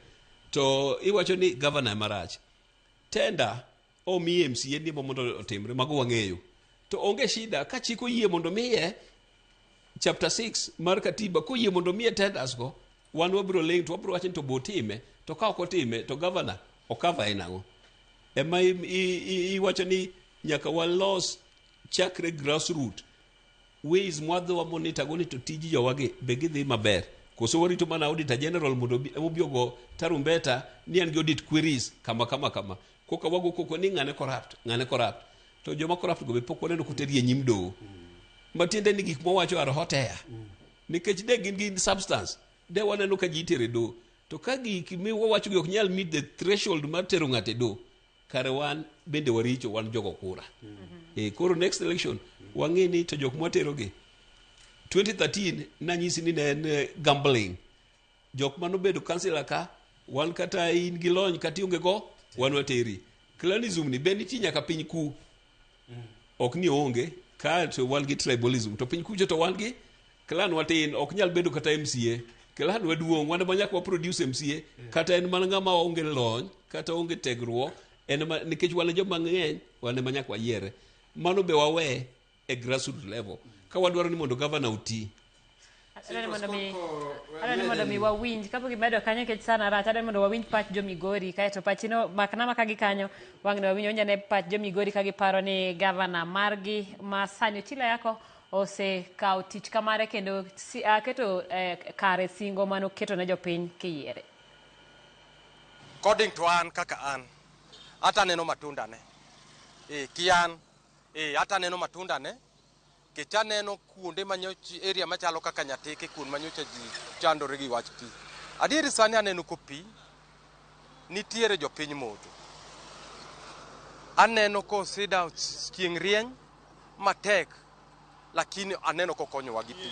to iwacho ni governor ema rach. Tender omi MCA ni mondo otimre, mago wang'eyo. To onge shida ka chik oyie mondo miye chapter 6 mar katiba koyie mondo miye tenders go, wan wabiro ling' to wabiro wacho ni to bo time, to ka ok otime to governor okava en ang'o? Ema iwacho ni nyaka walos chakre grassroot ways mwadhi wa monitor go ni to tij jowagi be gidhi maber. Koso warito mana auditor general mondo obi ogo tarumbeta ni an gi audit queries kama kama kama. Koka wago koko ni ng'ane corrupt, ng'ane corrupt. To joma corrupt go be pok waneno koteri e nyim doho. Matiende ni gik mowacho are hot air. Nikech de gin gi substance, de waneno ka ji itere doho. To ka gik miwawacho gi ok nyal meet the threshold mar tero ng'ato e doho, kare wan bende waricho, wan jogo kura. Koro next election, wang'e ni to jok mwaterogi. 2013 nanyisi ni ne en gambling. Jok manobedo councillor ka, wan kata in gi lony kata ionge go, wan wateri. Clanism ni be nitie nyaka piny ku. Ok ni onge, ka to wan gi tribalism, to piny kucho to wan gi clan watin, ok nyal bedo kata MCA. Clan waduong', wan ema nyaka wa produce MCA, kata en mana ng'ama onge lony, kata onge tegruok, en ema, nikech wan e joma ng'eny, wan ema nyaka wayiere. Mano be wawe e grassroots level. Ka wadwaro ni mondo governor oti, Adwaro ni mondo mi wawinj kapok imedo kanyo nikech sana rach adwaro ni mondo wawinj pach jo Migori kaeto pachino makna maka gi kanyo wang' ni wawinj winj ane pach jo Migori ka giparo ni gavana margi ma sani Ochilo Ayako osekawo tich kamare kendo si, keto kare singo manoketo ne jopiny kiyiere. According to an kaka an, ata neno matunda ne. Kian, ata neno matunda ne. Kech aneno kuonde manyocha area machalo kaka Nyatike kuond manyocha ji chandore gi wach pi. Adieri sani aneno ko pi nitiere jopiny modho. Aneno ko sida chieng' rieny matek lakini aneno kokonyowa gi pi.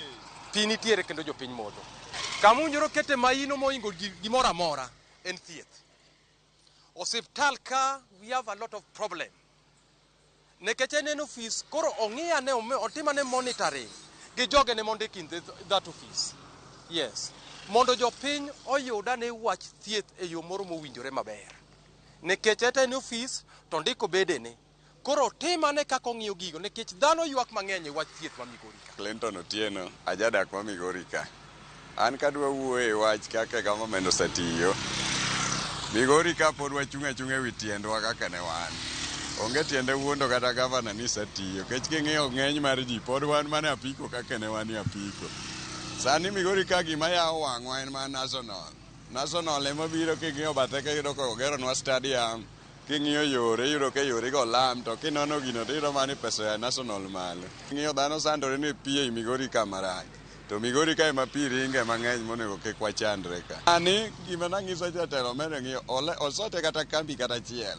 Pi nitiere kendo jopiny modho. Kama owinjore okete maino mohingo gimoro amora en thieth. Osiptal ka we have a lot of problem. Nikech en en ofis, koro ong'i ane, otim ane monitoring gi jogene mondik in that office. Yes. Mondo jopiny oyud ane wach thieth e yo moro mowinjore maber. Nikech eta en ofis to ondiko bedene. Koro otim ane kaka ong'iyo gigo nikech dhano ywak mang'eny e wach thieth ma Migori ka. Clinton Otieno, ajadak ma Migori ka. An kadwa wuoyo e wach kaka government osetiyo, Migori ka pod wachung' achung'a ewi tiendwa kaka ne wan. Onge tiende wuondo kata gavana ni setiyo. Nikech king'iyo ng'eny mar ji, pod wan mana e apiko kaka ne wan e apiko. Sani Migori ka gima yawo wang'wa en mana national. National ema biro king'iyo bathe ka iyudo ka ogeronwa stadium, king'iyo yore iyudo ka yore go lam to kinono gino to iyudo mana ni pesa oa national malo. King'iyo dhano sandore ni pi ei Migori ka marach. To Migori ka ema pi ringe mang'eny monego kik wachandre ka. Sani gima nang'iso jatelo medo ng'iyo osote kata kambi kata achiel.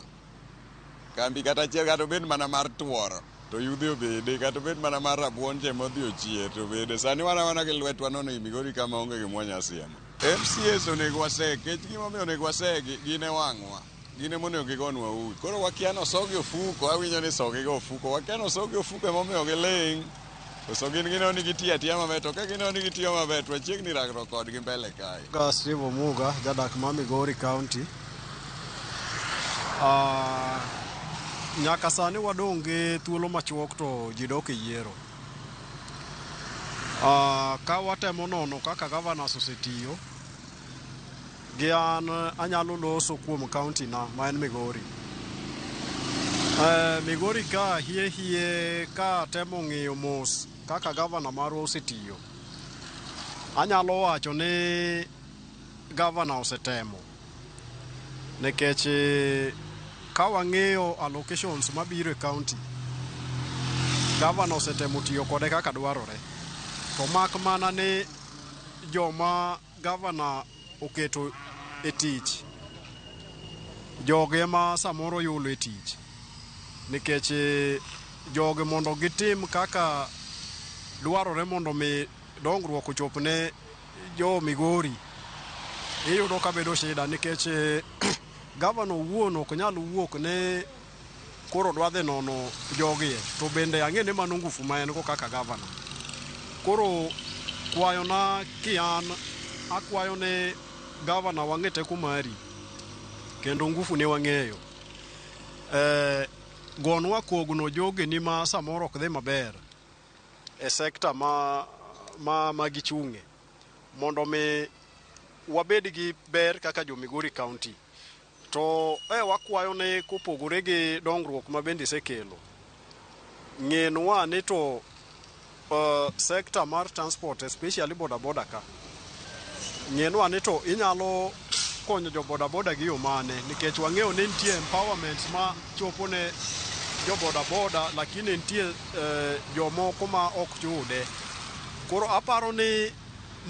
Kambi kata achiel kata obed mana mar tuoro to yudhe obede kata obed mana mar rabuon che modhi ochier to obede. Sani wan awana gi lwetwa nono ei Migori ka maonge gima wanya siemo. MCAs onego waseg, kech gimomiyo onego wasegi gin e wang'wa. Gin ema onego gigonwa uwi. Koro wakia ni osogi ofuko, awinjo ni sogi go ofuko. Wakia ni osogi ofuko emomiyo giling'. Koso gin gineno ni gitiyo atiya maber, to ka gineno ni gitiyo maber to wachiegni rakruok kodgi mbele kae. Steve Omuga, jadak ma Migori County. Nyaka sani wadong' gi thuolo machuok to ji dok e yiero. Ka watemo nono kaka governors osetiyo, gi an anyalo loso kuom county na ma en Migori. Migori ka hie hie ka temo ng'iyo mos kaka gavana marwa osetiyo. Anyalo wacho ni gavana osetemo. Nikech ka wang'iyo allocations mabiro e county, gavana osetemo tiyo kode kaka dwarore. To mak mana ni joma gavana oketo e tich, jogi ema samoro yulo e tich. Nikech jogi mondo gitim kaka dwarore mondo mi dongruok ochop ne jo Migori, iyudo ka bedo shida nikech gavana owuon ok nyal wuok ne koro dwa dhi nono jogie, to bende ang'e ni mano ngufu ma en go kaka gavana. Koro kwayona kian, akwayo ni gavana wang'e teko mari kendo ngufu ne wang'eyo. Gonwa kogno jogeni ma samoro ok dhi maber e sekta ma gichung'e mondo mi wabed gi ber kaka jo Migori County. To wakwayo ni kopogore gi dongruok ma bende isekelo, ng'enwa ni to sekta mar transport especially boda boda ka, ng'enwa ni to inyalo konyo jo boda boda gi yo mane, nikech wang'eyo ni nitie empowerment ma chopo ne jo boda boda, lakini nitie jomoko ma ok yude. Koro aparo ni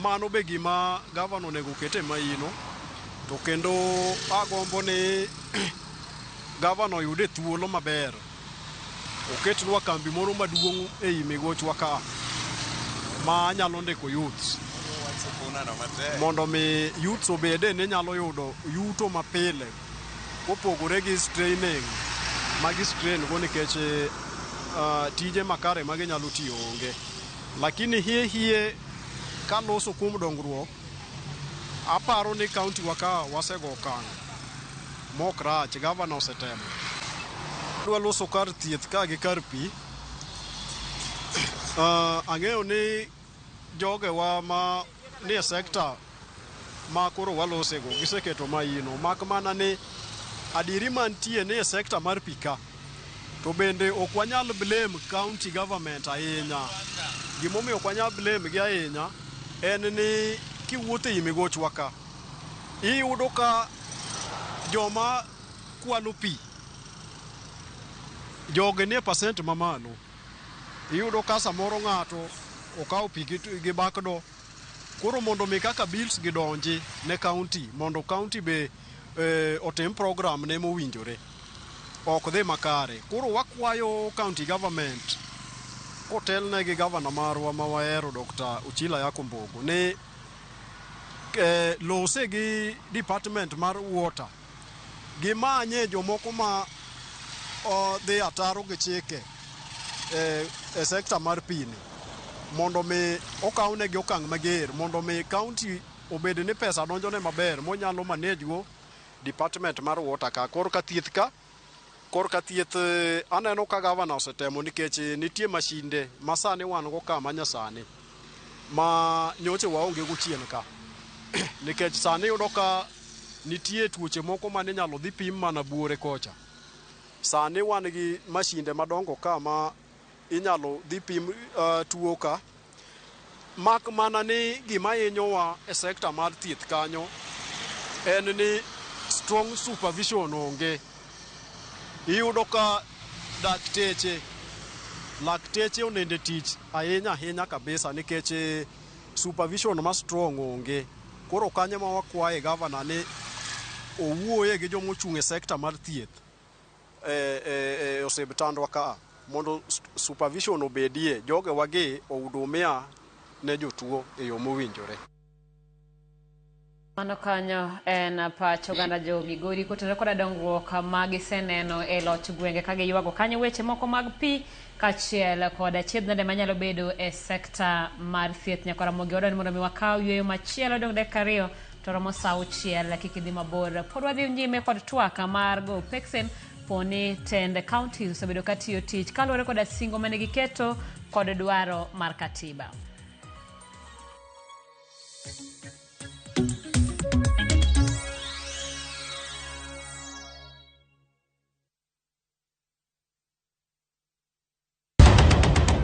mano be gima gavana onego oket e maino, to kendo agombo ni gavana oyude thuolo maber, oketnwa kambi moro maduong' ei Migochwa ka ma nyalo ndiko youths mondo mi youths obede ni nyalo yudo yuto mapile Kopogore gi straining ma gi strain go nikech tije makare ma ginyalo tiyo onge. Lakini hie hie kaloso kuom dongruok, aparo ni kaunti wa ka wasego okang' mok rach, gavana osetemo. Adwa loso kar thieth ka gi kar pi. Ang'eyo ni jogewa ma nie sekta ma koro walosego giseketo maino, mak mana ni adieri mantie ni e sekta mar pi ka to bende ok wanyal blame county government ahinya. Gimomiyo ok wanyal blame gi ahinya en ni kiwuotho ei migochwa ka iyudo ka joma kwalo pi jogi nie percent mamalo. Iyudo ka samoro ng'ato okawo pi gi backdoor. Koro mondo mi kaka bills gi donji ne county mondo county be otim program ne mowinjore ok dhi makare. Koro wakwayo county government kotelne gi gavana marwa ma wahero Dr. Uchila Ayacko Mbogo ni lose gi department mar water gimanye jomoko ma dhi ataro gi chike e sekta mar pi ni mondo mi okawnegi okang' mager mondo mi county obed ni pesa donjone maber monyalo manage go department mar water ka. Korka thieth ka, korka thieth aneno ka gavana osetemo nikech nitie mashinde ma sani wan go ka manyasani ma nyocha waonge go chien ka. Nikech sani iyudo ka nitie tuoche moko mane inyalo dhi pim mana buore kocha. Sani wan gi mashinde madongo ka ma inyalo dhi pim tuo ka. Mak mana ni gima hinyowa e sekta mar thieth kanyo en ni strong supervision onge. Iyudo ka dakteche, lakteche onende tich ahinya ahinya kabisa nikech supervision ma strong onge. Koro kanyo ma wakwaye gavana ni owuoye gi joma ochung' e sekta mar thieth e osiptandwa ka mondo supervision obedie, jogewa gi ohudumia ne jotuo e yo mowinjore. Mano kanyo en pach oganda jo Migori kotenore koda dongruok ma giseneno e loch gwenge ka giywago kanyo weche moko mag pi kaachiel kod achiedh nade manyalo bedo e sekta mar thieth. Nyakora Ramogi wadwaro ni mondo mi wakaw yueyo machielo dong' dakika 2 to romo sa 6 kik idhi mabor. Pod wadhi nyime kod twak mar go peksen poni tend counties osebedo katiyo tich kaluwore koda singo mane giketo kod dwaro mar katiba.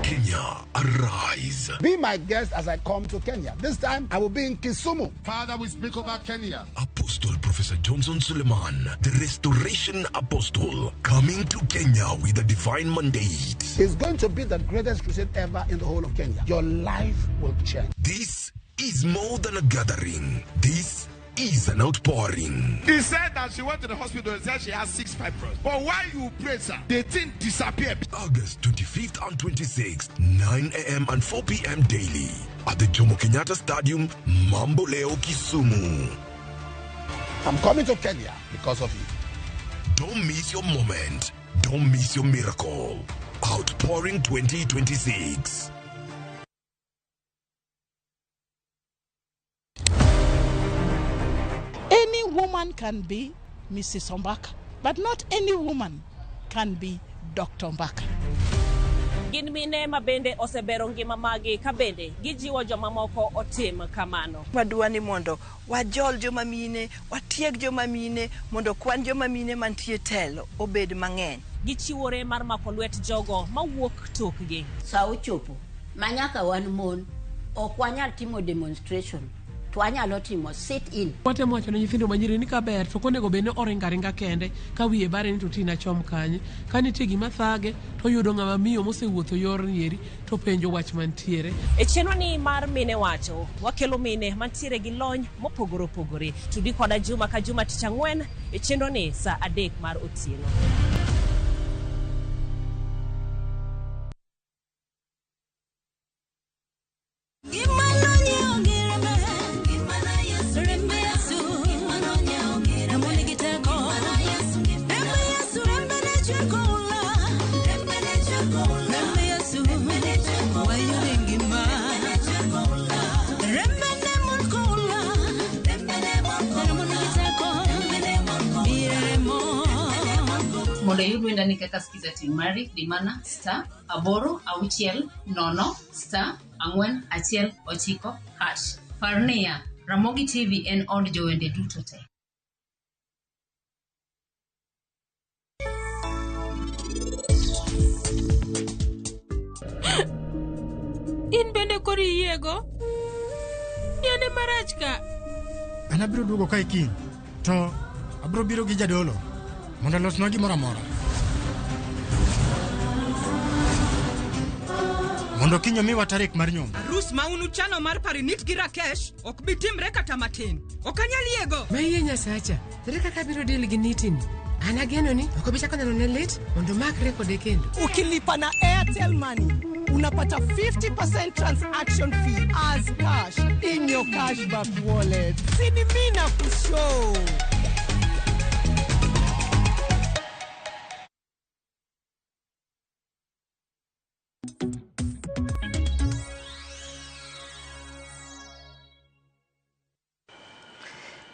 Kenya, arise. Be my guest as I come to Kenya. This time I will be in Kisumu. Father, we speak over Kenya. Apostle Professor Johnson Suleiman, the Restoration Apostle, coming to Kenya with a divine mandate. It's going to be the greatest crusade ever in the whole of Kenya. Your life will change. This is more than a gathering. This is an outpouring. He said that she went to the hospital and said she has 6 fibroids. But while you pray, sir, the thing disappeared. August 25th and 26th, 9 a.m. and 4 p.m. daily at the Jomo Kenyatta Stadium, Mamboleo, Kisumu. I'm coming to Kenya because of you. Don't miss your moment. Don't miss your miracle. Outpouring 2026. Any woman can be Mrs. Ombaka, but not any woman can be Dr. Ombaka. Gin mine ma bende osebero ngima magi ka bende gijiwo jomamoko otim kamano. Wadwa ni mondo wajol joma mine, watieg joma mine, mondo kwan joma mine mantie telo obed mang'eny. Gichiwore mar mako lwet jogo mawuok tokgi. Sa ochopo ma nyaka wan mon ok wanyal timo demonstration to wanyalo timo sit in. Watemo wacho ne nyithindo manyiri ni kaber to ok onego bed ni oringo aringa kende ka wiye bare ni to tina chom kanye. Ka nitie gima thage to oyudo ng'ama miyo mosewuotho yor nieri to penjo wach mantiere. E chenro ni mar Mine Wacho, wakelo mine mantiere gi lony mopogore opogore. Tudi koda juma ka juma tich ang'wen e chenro ni sa 3 mar otieno. Mondo iyud wendani kaka Skiza tune mari, di mana star 8 6 0 star 4 1 9 hash. Par niya, Ramogi TV en od jowende duto te. In bende koro iyiego? Yane marach ka. An abiro duogo kae kiny, to abiro biro gi jadolo mondo olosnwa gimoro amora. Mondo kiny omiwa tarik mar nyombo. Arus ma un uchano mar Parinit gi Rakesh ok bi timre kata matin. Ok anyal yiego. Maiye Nyasacha, ere kaka abiro deal gi Niti ni? An ageno ni ok obi chako neno ne lit mondo omakre kode kendo. Ukilipa na Airtel Money unapata 50% transaction fee as cash in your cashback wallet. Sini mimi na kushow.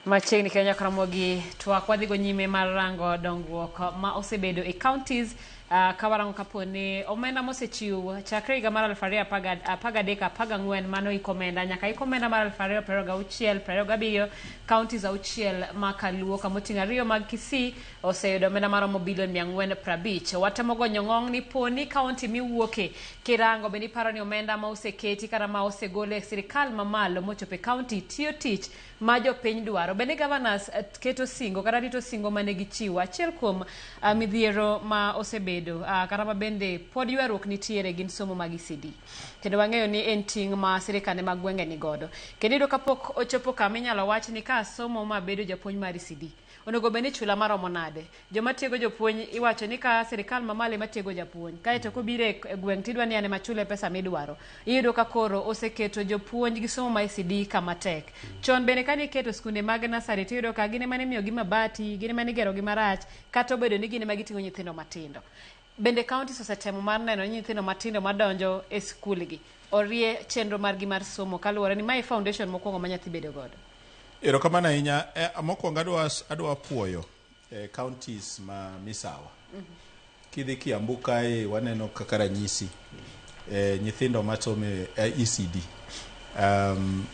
Machiegni kendo nyaka Ramogi twak wadhigo nyime mar rango dongruok ma osebedo e counties ka warango kapo ni omenda mosechiw chakre higa mar 2013 14 mano iko omenda nyaka iko omenda mar 2026 27 counties auchiel ma Kaluo kamoting'o ariyo mag Kisii oseyudo omenda maromo bilion 450. Watemo gonyo ng'ong ni po ni county miwuoke kirango bende iparo ni omenda ma oseketi kata ma osegol e sirikal mamalo mochopo e county tiyo tich ma jopiny dwaro. Bende governors keto singo kata rito singo mane gichiwo. Achiel kuom midhiero ma osebedo kata ma bende pod ywaruok nitiere gin somo mag ECD. Kendo wang'eyo ni en ting' ma sirikande mag gwenge ni godo. Kendo iyudo kapok ochopo kama inyalo wach ni ka asomo ma abedo japuonj mar ECD, onego bed ni ichula maromo nade? Joma tiego jopuonj iwacho ni ka sirikal mamalo ema tiego japuonj, kaeto kobiro e gweng' tidwa ni an ema achule pesa midwaro. Iyudo ka koro oseketo jopuonj gi somo mar ECD kama tek. Chon bende kane iketo skunde mag nursery tiyudo ka gin ema imiyogi mabati, gin ema igerogi marach, kata obedo ni gin ema giting'o nyithindo matindo. Bende counties osetemo mar neno ni nyithindo matindo madonjo e skul gi orie chenro margi mar somo kaluwore ni mae foundation mokwongo ma nyathi bedo godo. Erokamano ahinya. Mokwongo adwa puoyo counties ma misawa. Kidhi Kiambu kae waneno kaka ranyisi nyithindo masomo e ECD.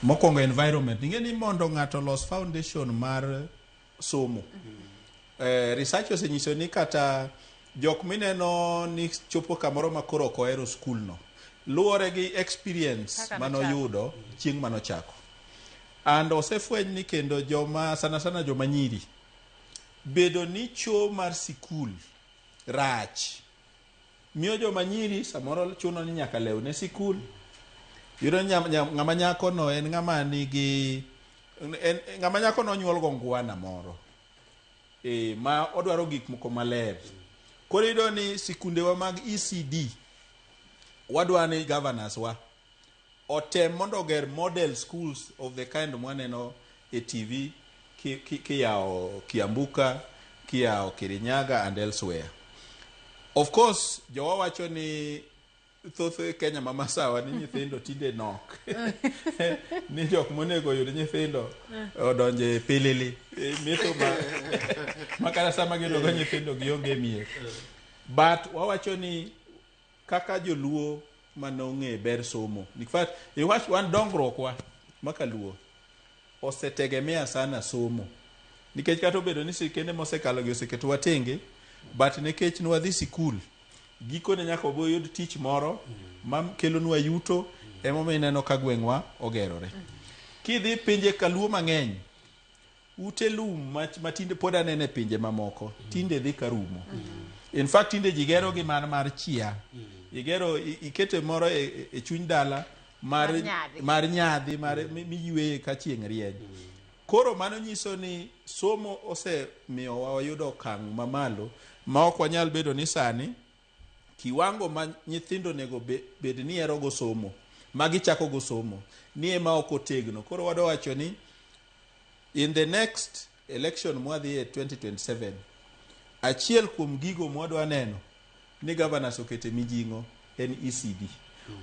Mokwongo environment. Ing'e ni mondo ng'ato olos foundation mar somo. Research osenyiso ni kata jok mineno ni chopo kamoro ma koro ok ohero skul no luwore gi experience manoyudo chieng' manochako. And osefweny ni kendo joma sana sana joma nyiri bedo ni cho mar sikul rach miyo joma nyiri samoro chuno ni nyaka lewne sikul. Yudo ng'ama nyako no en ng'ama nigi en ng'ama nyako no onyuol go ngwana moro ma odwaro gik moko maler. Koro iyudo ni sikundewa mag ECD wadwa ni governors wa otem mondo oger model schools of the kind mwaneno e TV kiyawo Kiambuka, kiyawo Kirinyaga and elsewhere. Of course, jowa wacho ni thoth Kenya ma masawa ni nyithindo tinde nok. Ni jok monego oyud nyithindo odonje pilili. Mitho ma kata sama giyudo nyithindo gionge mier. But wawacho ni kaka joluo manong'e ber somo. In fact, iwach wan dongruok wa makaluo osetegemea sana somo. Nikech kata obedo ni sirkende mosekalo gi oseketowa tenge, but nikech nwadhi sikul, gikone nyaka wayud tich moro ma kelonwa yuto, emomiyo ineno ka gweng'wa ogerore. Kidhi pinje kaluo mang'eny, ute lum matinde pod aneno e pinje mamoko, tinde dhi karumo. In fact, tinde ji gero gi mar chia. Igero, ikete moro e chuny dala mar nyadhi mar miyweye ka chieng' rieny. Koro mano nyiso ni somo osemiyo wayudo okang' mamalo ma ok wanyal bedo ni sani kiwango ma nyithindo onego bed ni hero go somo, ma gichako go somo, ni ema ok otegno. Koro wadwa wacho ni in the next election mwadhi e 2027, achiel kuom gigo mwadwa neno ni governors okete mijing'o en ECD.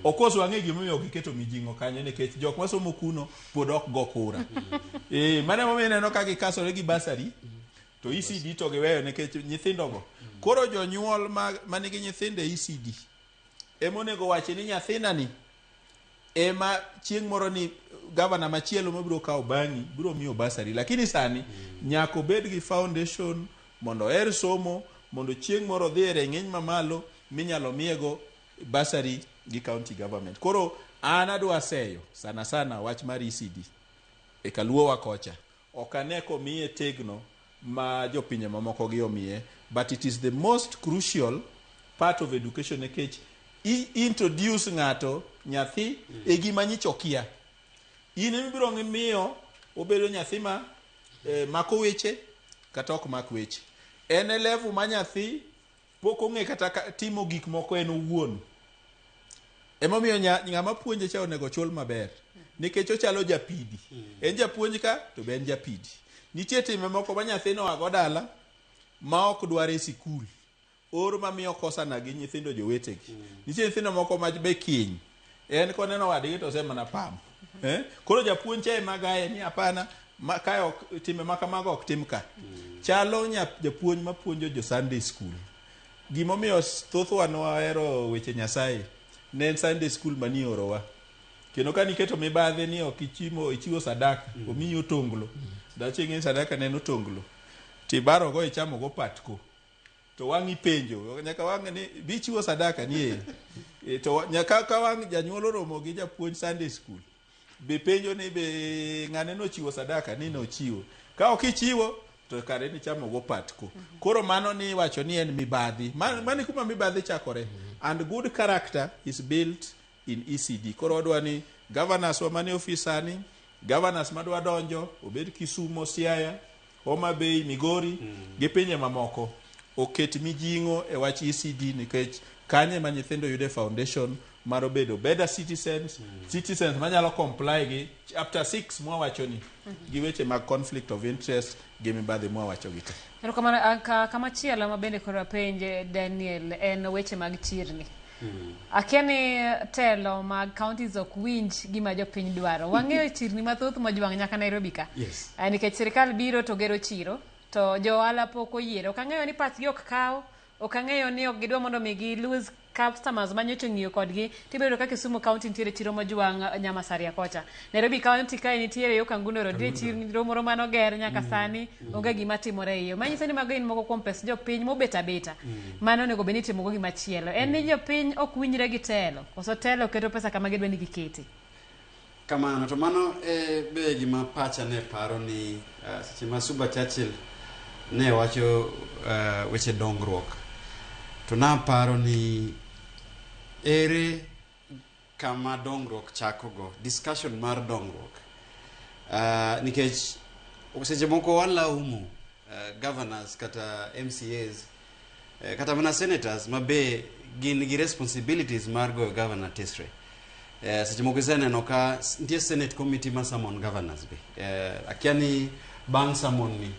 Of course wang'e gimomiyo ok giketo mijing'o kanyo nikech jok masomo kuno pod ok go kura. Mano emomiyo ineno ka gikasore gi basari To ECD to giweyo nikech nyithindogo. Koro jonyuol manigi nyithindo e ECD ema onego wachi ni nyathina ni ema chieng' moro ni gavana machielo mabiro kawo bang'i biro miyo basari. Lakini sani nyaka obed gi foundation mondo oher somo mondo chieng' moro odhi e rang'iny mamalo minyalo miyego basari gi county government. Koro an adwa seyo sana sana wach mar ECD e kaluowa kocha. Ok ane komiye tegno ma jopinje mamoko gi omiye, but it is the most crucial part of education nikech i introduce ng'ato nyathi e gima nyicha okia. In ema ibiro miyo obedo nyathi ma mako weche kata ok mak weche. En e level ma nyathi pok ong'e kata timo gik moko en owuon. Emomiyo ng'ama puonje cha onego chul maber. Nikech ochalo japidi. En japuonj ka to be en japidi. Nitie timbe moko ma nyathino oago dala ma ok dwar e sikul. Or mamiyo kosana gi nyithindo jowetegi. Nitie nyithindo moko ma be kiny. En koneno wadgi to osemana pamo. Koro japuonj cha ema gaye ni hapana, kae ok timbe ma kamago ok tim ka. Chalo japuonj mapuonjo jo Sunday school. Gimomiyo thothwa nwahero weche Nyasaye ne en Sunday school maniorowa. Kendo ka niketo mibadhi ni ok ichiwo sadaka, omiyi otonglo. Dachieng' en sadaka ne en otonglo. Tibarogo ichamogo patko. To wang' ipenjo, nyaka wang' ni bi chiwo sadaka ni e. To nyaka ka wang' janyuol oromo gi japuonj Sunday school. Be penjo ni be ng'ane nochiwo sadaka ni nochiwo. Ka ok ichiwo to kare ni chamogo patko. Koro mano ni iwacho ni en mibadhi. Mano kuma mibadhi chakore. And good character is built in ECD. Koro wadwa ni governors wa manie ofis sani, governors madwa donjo, obed Kisumu, Siaya, Homa Bay, Migori, gi pinje mamoko, oket mijing'o e wach ECD nikech kanye ma nyithindo yude foundation mar bedo better citizens, citizens manyalo comply gi chapter 6 mwawacho ni, gi weche mag conflict of interest gi mibadhi mwawacho gi te. Erokamano. Kamachielo ma bende koro apenje Daniel en weche mag chirni. Akia ni telo mag counties ok winj gima jopiny dwaro. Wang'eyo chirni mathoth mojwang' nyaka Nairobi ka. Yes. Nikech sirikal biro to gero chiro to jo ohala pok oyiere. Ok ang'eyo ni pachgi ok kaw, ok ang'eyo ni ok gidwa mondo mi gi lose customers manyocha ong'iyo kodgi. Tibiro yudo ka Kisumu County nitiere chiro mojwang' Nyamasaria kocha. Nairobi County kae nitiere yo Kangundo Road, nitie chiro moro manoger nyaka sani onge gima timore e iye. Manyiso ni mago gin moko kuom pes jopiny mobet abeta. Mano onego bed ni itimogo gimachielo. En ni jopiny ok winjre gi telo, koso telo keto pesa kama gidwa ni gikete. Kamano, to mano e be gima pacha ne paro ni seche ma Suba Churchill ne wacho weche dongruok, to naparo ni ere kama dongruok chakogo, discussion mar dongruok. Nikech seche moko walaumu governors kata MCAs, kata mana senators ma be gin gi responsibilities mar goyo governor tesre. Seche moko iseneno ka nitie senate committee ma summon governors be. Akia ni bang' summon ni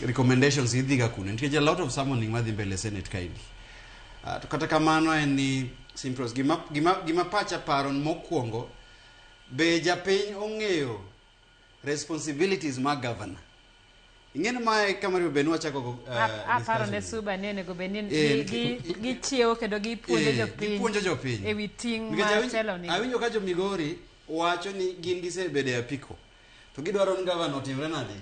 recommendations idhi ga kuno nikech a lot of summoning madhi mbele senate kaendi. To kata kamano en ni Simpros, gima pacha paro mokwongo, be japiny ong'eyo responsibilities mag governor. Ing'eni mae kama onego bed ni wachako go Aparo ne discussion. Suba ni onego bed ni gichiewo kendo gipuonjo jopiny gipuonjo jopiny e wi ting' Nikech ma telo nigo. Awinjo ka jo Migori wacho ni gin gisebedo e apiko to gidwaro ni governor otimre nade,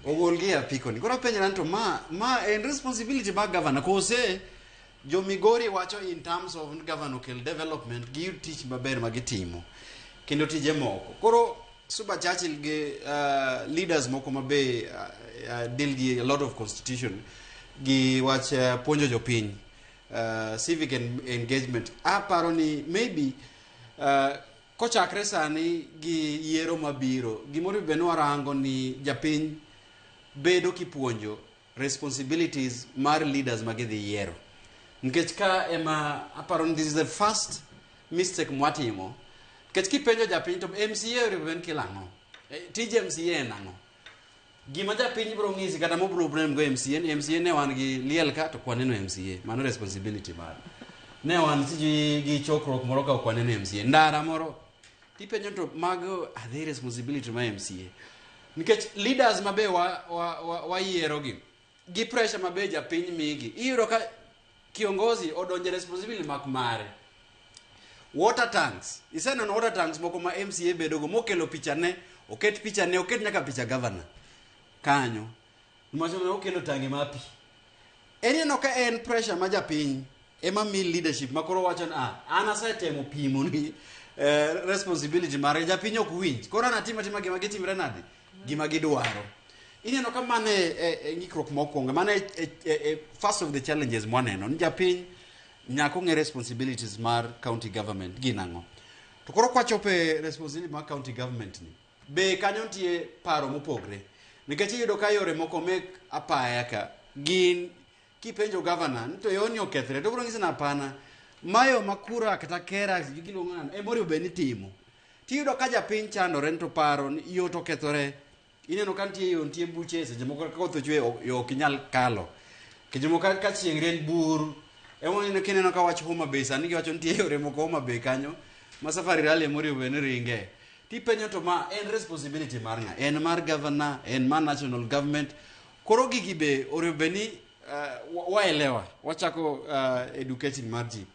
ogolgi e apiko ni. Koro apenjora ni to ma en responsibility mag governor kose jo Migori wacho in terms of ni governor okel development, giyud tich maber ma gitimo kendo tije moko. Koro Suba Churchill gi leaders moko ma be deal gi a lot of constitution gi wach puonjo jopiny, civic engagement. Aparo ni maybe kochakre sani gi yiero mabiro, gimoro be nwarango ni japiny bedo kipuonjo responsibilities mar leaders ma gidhi yiero. Nikech ka ema aparo ni this is the first mistake mwatimo. Nikech kipenjo japiny to MCA onego bed ni kelo ang'o? Tij MCA en ang'o? Gima japiny biro ng'isi kata mobiro blame go MCA ni MCA ne wan gi liel ka to ok waneno MCA. Mano responsibility mare. Ne wan sijui gi chokruok moro ka ok waneno MCA. Ndara moro tipenjo to mago are they responsibility mar MCA? Nikech leaders mabe wayiero wa, wa, wa gi gi pressure mabe japiny migi. Iyudo ka kiongozi odonje responsibility mak mare. Water tanks. Iseneno water tanks moko ma MCA bedogo mokelo pichane, oket pichane, oket nyaka picha governor kanyo. Macho okelo tangi ma pi. En ineno ka en pressure ma japiny ema mi leadership ma koro wacho ni ah, an asetemo pimo ni responsibility mare japiny ok winj. Koro an atimo atima gima gitimre nade? Gima gidwaro. Ineno ka mano e ng'ikruok mokwongo, mano e first of the challenges mwaneno ni japiny nyaka ong'e responsibilities mar county government gin ang'o. To koro kwachopo e responsibility mar county government ni, be kanyo nitie paro mopogre. Nikech iyudo ka yore moko mek apaya ka gin kipenjo governor ni to yoni okethre to obiro nyisi ni hapana mayo ma kura kata kera giluongo nano ema onego bed ni timo. Tiyudo ka japiny chandore ni to paro ni yo to okethore. Ineno ka nitie yo nitie buche seche moko ka koth ochwe yo ok inyal kalo. Seche moko ka chieng' rieny bur. Ema kineno ka wach Homa Bay sani giwacho nitie yore moko Homa Bay kanyo ma Safari Rally ema onego bed ni ringe. Tipenjo to ma en responsibility mar ng'a? En mar governor, en mar national government. Koro gigi be onego bed ni waelewa, wachako educating mar ji.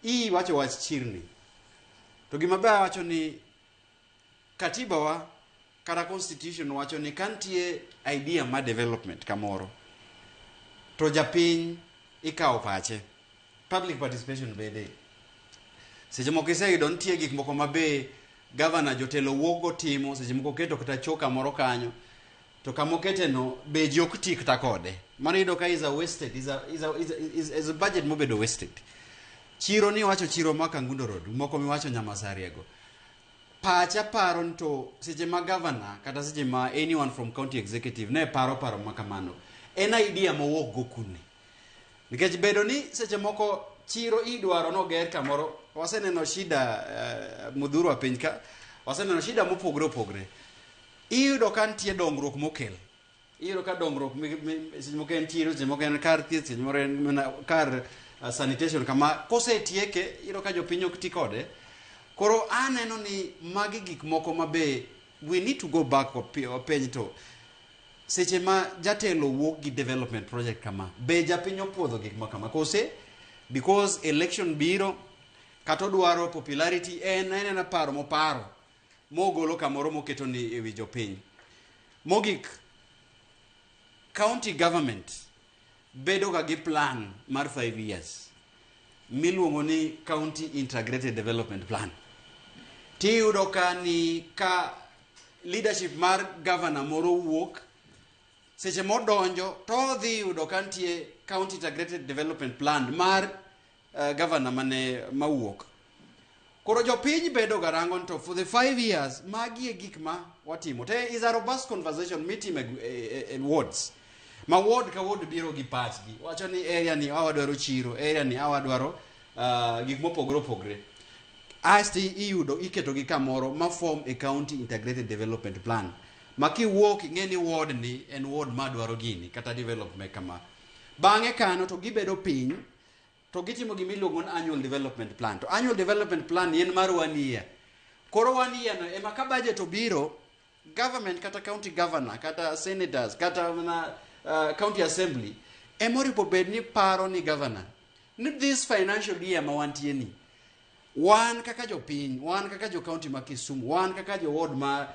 Iwacho wach chirni. To gima ber wacho ni katiba wa kata constitution wacho ni ka nitie idea mar development kamoro to japiny ikawo pache. Public participation bede. Seche moko iseyudo nitie gik moko ma be governor jotelo wuok go timo, seche moko keto kata choo kamoro kanyo, to kama okete no be ji ok ti kata kode. Mano iyudo ka is a wasted, is a, is a, is a, is, is a budget mobedo wasted. Chiro ni wacho chiro ma Kangundo Road, moko miwacho Nyamasaria go. Pacha paro ni to seche ma governor kata seche ma anyone from county executive ne paro paro ma kamano, en idea mowuok go kune. Nikech bedo ni seche moko chiro idwaro noger kamoro, waseneno shida mudhurwa piny ka, waseneno shida mopogre opogre. Iyudo ka nitie dongruok mokel. Iyudo ka dongruok seche moko en chiro, seche moko en kar thieth, seche moko en mana kar sanitation kama kosetieke iyudo ka jopiny ok ti kode. Koro aneno ni magi gik moko ma be we need to go back wapenj to seche ma jatelo wuok gi development project kama, be japiny opuodho gik ma kama kose because election biro kata odwaro popularity en enena paro moparo mogolo kamoro moketo ni ewi jopiny. Mogik, county government bedo ga gi plan mar 5 years miluongo ni County Integrated Development Plan. Tiyudo ka ni ka leadership mar governor moro wuok seche modonjo to odhi yudo ka nitie County Integrated Development Plan mar governor mane mawuok. Koro jopiny bedo ga rango ni to for the 5 years magi e gik ma watimo. Te is a robust conversation mitimo e wards. Ma ward ka ward biro gi pachgi. Wacho ni area ni awadwaro chiro, area ni awadwaro gik mopogore opogre. Asto iyudo iketo gi kamoro ma form a county integrated development plan. Ma kiwuok ing'e ni ward ni en ward ma dwaro gini kata development kama. Bang'e kano to gibedo piny to gitimo gima iluongo ni annual development plan. To annual development plan ni en mar 1 year. Koro 1 year no ema ka budget obiro, government kata county governor kata senators kata mana county assembly ema oripo bed ni paro ni governor ni this financial year ma wantie ni wan kaka jopiny, wan kaka jo county ma Kisumu, wan kaka jo ward ma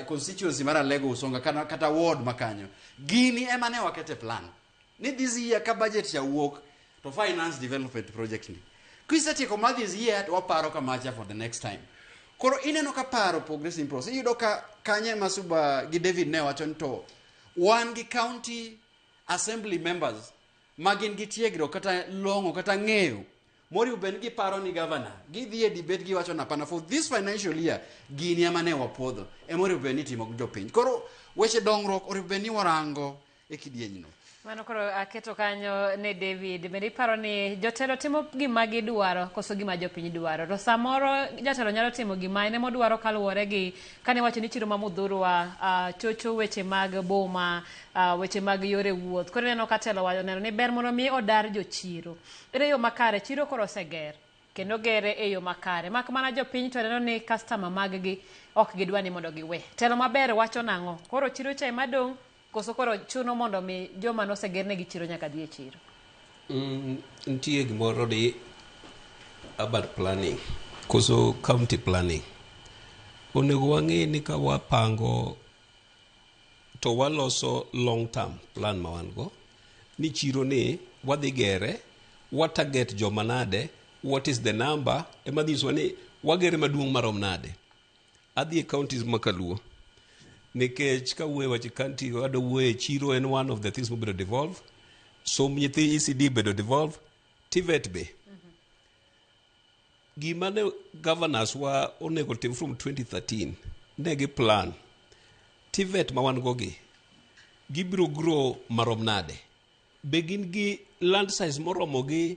constituency mar Alego Usonga kata ward ma kanyo, gini ema ne wakete plan ni this year ka budget cha wuok to finance development project ni. Kisetieko ma this year to waparo kamacha for the next time. Koro ineno ka paro progressing process. Iyudo ka kanye Masuba gi David ne wacho ni to wan gi county assembly members ma gin gi tiegruok kata long'o kata ng'eyo moriwo bed ni giparo ni governor gidhi e debate giwacho ni hapana for this financial year gini ema ne wapuodho ema oriwo bed ni itimo gi jopiny. Koro weche dongruok oriwo bed ni warango e kidienyno. Mano koro aketo kanyo ne David. Bende iparo ni jotelo timo gima gidwaro koso gima jopiny dwaro? To samoro jatelo nyalo timo gima en emodwaro kaluwore gi kane iwacho ni chiro ma Muthurwa chocho weche mag boma, weche mag yore wuoth. Koro ineno ka telo oneno ni ber mondo mi odar jochiro. Ere yo makare? Chiro koro oseger. kendo gere e yo makare. Mak mana jopiny to neno ni customer mag gi ok gidwa ni mondo giwe. Telo maber wacho nang'o? Koro chiro cha ema dong' koso koro chuno mondo mi joma nosegernegi chiro nyaka dhi e chiro? Nitie gimoro ni urban planning koso county planning. Onego wang'e ni ka wapango to waloso long term plan ma wan go ni chiro ni wadhi gere wa target joma nade what is the number ema dhi nyisowa ni wagere maduong' marom nade adhi e counties ma kaluo nikech kawuoyo e wach county wadwa wuoyo e chiro en one of the things mobedo devolve somb nyithi ECD bedo devolve TVET be gima ne governors wa onego tim from 2013 ne gi plan TVET ma wan go gi gibiro grow marom nade be gin gi land size moromo gi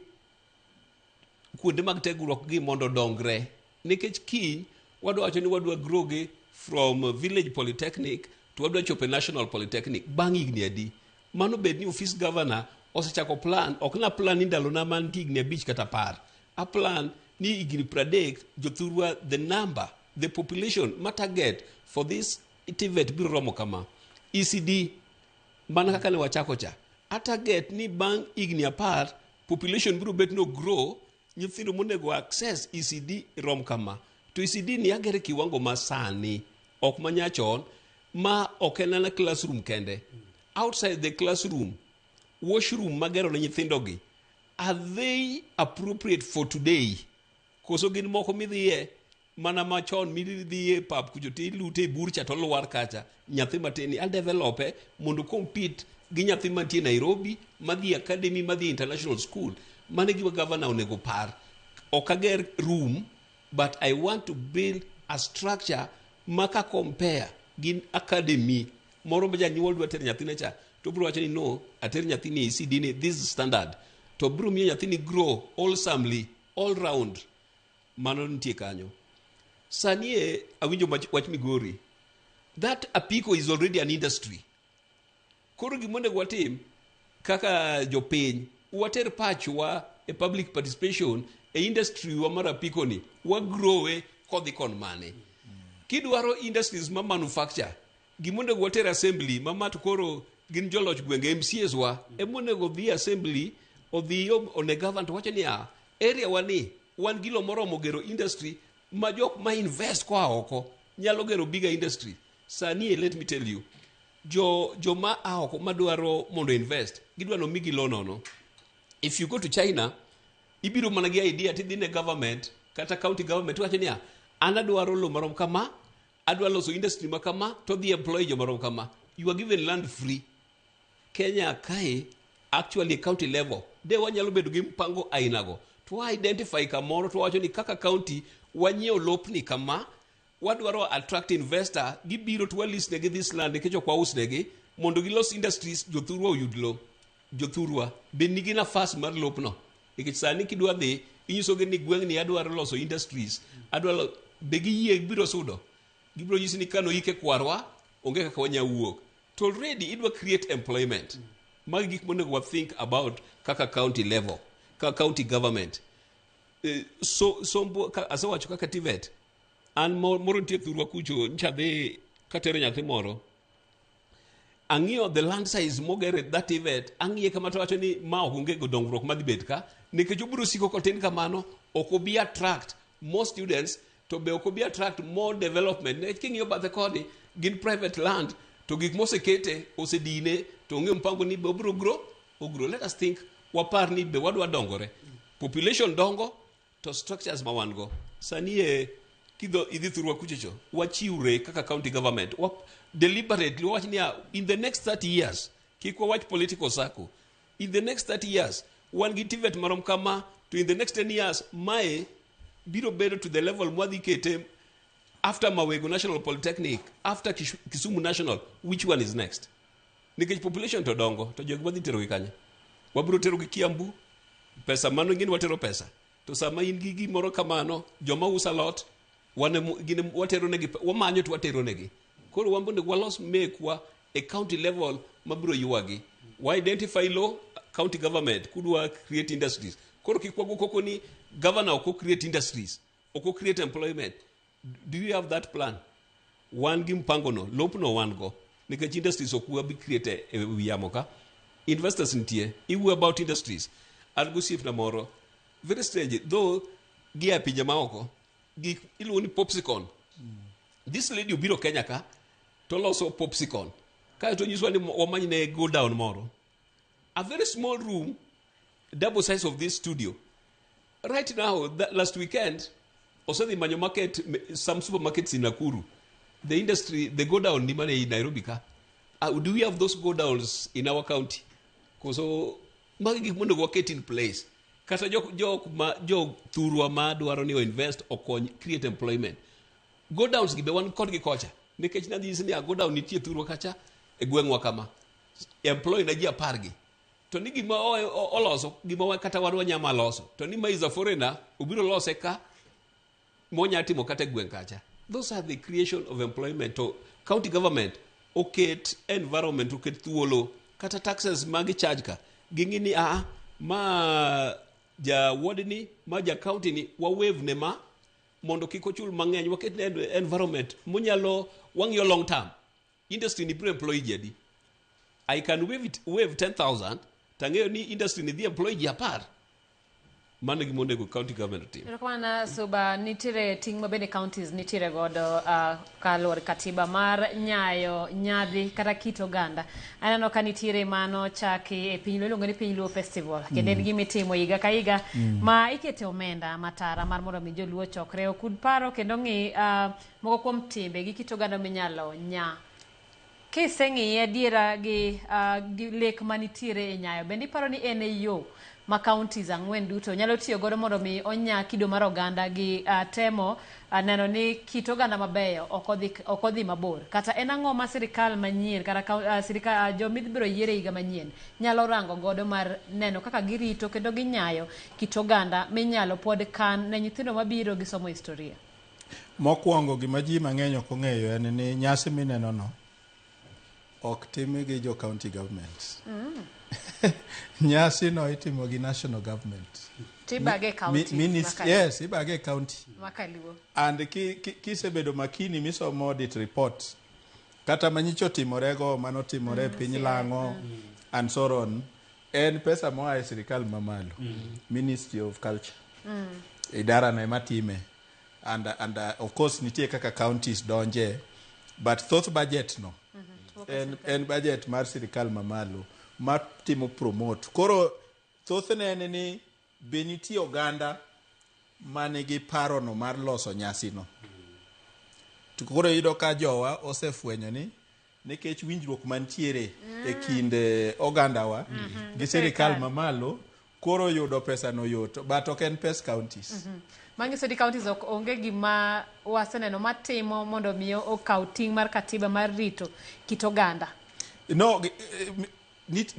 kuonde mag tiegruok gi mondo odongre nikech kiny wadwa wacho ni wadwa grow gi from village polytechnic to wadwa chopo e national polytechnic bang' higni adi mano bed ni office governor osechako plan ok na plan ni ndalona man higni 5 kata 10 a plan ni higni 30 jothurwa the number the population ma target for this TVET biro romo kama ECD mana kaka ne wachako cha a target ni bang' higni 10 population biro bet no grow nyithindo monego access ECD rom kama to ECD ni agere kiwango ma sani ok manyachon ma ok en ana classroom kende outside the classroom washroom magero ne nyithindo gi are they appropriate for today koso gin moko midhiye mana machon midhiye pap kucho tilute e bur cha to lwar kacha nyathi matin ni adevelope mondo compete gi nyathi mantie Nairobi madhi academy madhi international school mano e gima governor onego par ok ager room but I want to build a structure ma ka compare gi academy moro ma janyuol dwa tero nyathine cha to biro wacho ni no ater nyathini e ECD ni this is standard to biro miyo nyathini grow wholesomely all round mano nitie kanyo sani e awinjo wach Migori that apiko is already an industry koro gima onego watim kaka jopiny water pachwa e public participation e industry wa mar apiko ni wagrowe kodhi kon mane kidwaro industries ma manufacture gima onego water assembly ma ma to koro gin joloch gwenge MCAs wa ema onego dhi assembly odhi one governor to wacho niya area wa ni wan gi lo moromo gero industry ma jok ma invest koa oko nyalo gero bigger industry sani e let me tell you joma a oko madwaro mondo invest gidwa no migi lo nono if you go to China ibiro mana gi idea tidhi ne government kata county government iwacho niya an adwaro lo marom kama adwa loso industry ma kama to dhi employ joma rom kama you are given land free Kenya kae actually county level de wanyalo bedo gi mpango ainago to wa identify kamoro to wacho ni kaka county wanyiewo lopni kama wadwaro attract investor gibiro to walis negi this land nikech ok wausnegi mondo gilos industries jothurwa oyud lo jothurwa be nigi nafas mar lopno nikech sani kidwa dhi inyisogi ni gweng'ni adwaro loso industries adwaro be giyie gibiro sudo gibiro nyisi ni kano ike kwarwa onge kaka wanya wuok to already idwa create employment magi gik monego wa think about kaka county level kaka county government so sombo asewacho kaka TVET an moro nitie thurwa kucho ncha dhi katero nyathi moro ang'iyo the land size mogere that TVET ang'iye kama to wacho ni ma ok onge go dongruok madhi bet ka nikech obiro siko kotin kamano ok obi attract more students to be ok obi attract more development nikech king'iyo bathe koni gin private land to gik mosekete osedine to onge mpango ni be obiro grow ogro let us think wapar ni be wadwa dongore population dongo to structures ma wan go sani e kidho idhi thurwa kuchocho wachiwre kaka county government deliberately wawach niya in the next 30 years kik wawach political circle in the next 30 years wan gi TVET marom kama to in the next 10 years mae biro bedo to the level mwadhi kete after Mawego National Polytechnic after Kisumu National which one is next nikech population to dongo to jogi wadhi terogi kanye wabiro terogi Kiambu pesa mano ing'eni watero pesa to sama in gi gimoro kamano joma uso alot gin watero negi wamanyo to watero negi koro wan bende walos mekwa e county level mabiro ywagi wa identify law county government kudwa create industries Koro kik wago koko ni governor ok create industries, ok create employment. Do you have that plan? Wan gi mpango no, lopno wan go. Nikech industries ok wabi create e wi yamo ka. Investors nitie. Iwuoyo about industries. An gosiepna moro, very strange, though gia e pinje maoko, gik iluongo ni popsicle. This lady obiro Kenya ka, to loso popsicle. Kaeto onyiswa ni wamanyne go down moro. A very small room, double size of this studio. Right now, that last weekend, osedhi manyo market, some supermarkets in Nakuru. The industry, the go down ni mana in Nairobi ka. Do we have those go downs in our county? Koso magi gik monego waket in place. Kata jok, jok ma, jo thurwa ma dwaro ni invest okony create employment. Go downs gi be wan kodgi kocha. Nikech nadhi ni a go down nitie thurwa kacha e gweng'wa kama. Employ na ji apar gi. To ni gima oloso, gima kata wan wanyama loso. To ni ma is a foreigner, obiro lose ka, monya timo kata e gweng' kacha. Those are the creation of employment. To county government oket environment, oket thuolo, kata taxes ma gi charge ka. Ging'i ni a ma ja ward ni, ma ja county ni, wa waive ne ma, mondo kik ochul mang'eny, waket ne environment monyalo wang'iyo long term. Industry ni biro employ ji adi? I can waive, it, waive 10,000 tang'eyo ni industry ni dhi employ ji 10. Mano e gima onego county government otim. Erokamano Suba, nitiere ting' ma bende counties nitiere godo kaluwore katiba mar nyayo nyadhi kata kit oganda. Aneno ka nitiere mano chaki e piny iluongo ni Piny Luo Festival kendo en gima itimo higa ka higa ma ikete omenda matara mar mondo mi joluo chokre okud paro kendo ng'i moko kuom timbe gi kit oganda minyalo nya. Kiseng'iye adiera gi lek manitiere e nyayo, bende iparo ni en e yo ma counties ang'wen duto nyalo tiyo godo mondo mi onya kido mar oganda gi temo neno ni kit oganda mabeyo ok odhi mabor? Kata en ang'o ma sirikal manyien kata sirikal joma ibiro yier e higa manyien nyalo rango godo mar neno kaka girito kendo ginyayo kit oganda minyalo pod kan ne nyithindo mabiro gi somo historia? Mokwongo gima ji mang'eny ok ong'eyo en ni nyasi mineno no ok tim gi jo county governments. Nyasi no itimo gi national government. Tibage e county. Yes, ibage e county. Makaluo. And kisebedo makini misomo audit report, kata manyicho timorego manotimore e piny Lang'o and so on, en pesa moa e sirikal mamalo, Ministry of Culture. Idara no ema time. And of course nitie kaka counties donje, but thoth budget no en budget mar sirikal mamalo ma timo promote. Koro thothne en ni be nitie oganda manigi parono mar loso nyasino. To koro iyudo ka jowa osefwenyo ni nikech winjruok mantiere e kind ogandawa gi sirikal mamalo, koro yudo pesa no yot, but ok en pes counties. Manyiso ni counties ok onge gima waseneno matimo mondo mi okaw ting' mar katiba mar rito kit oganda. No,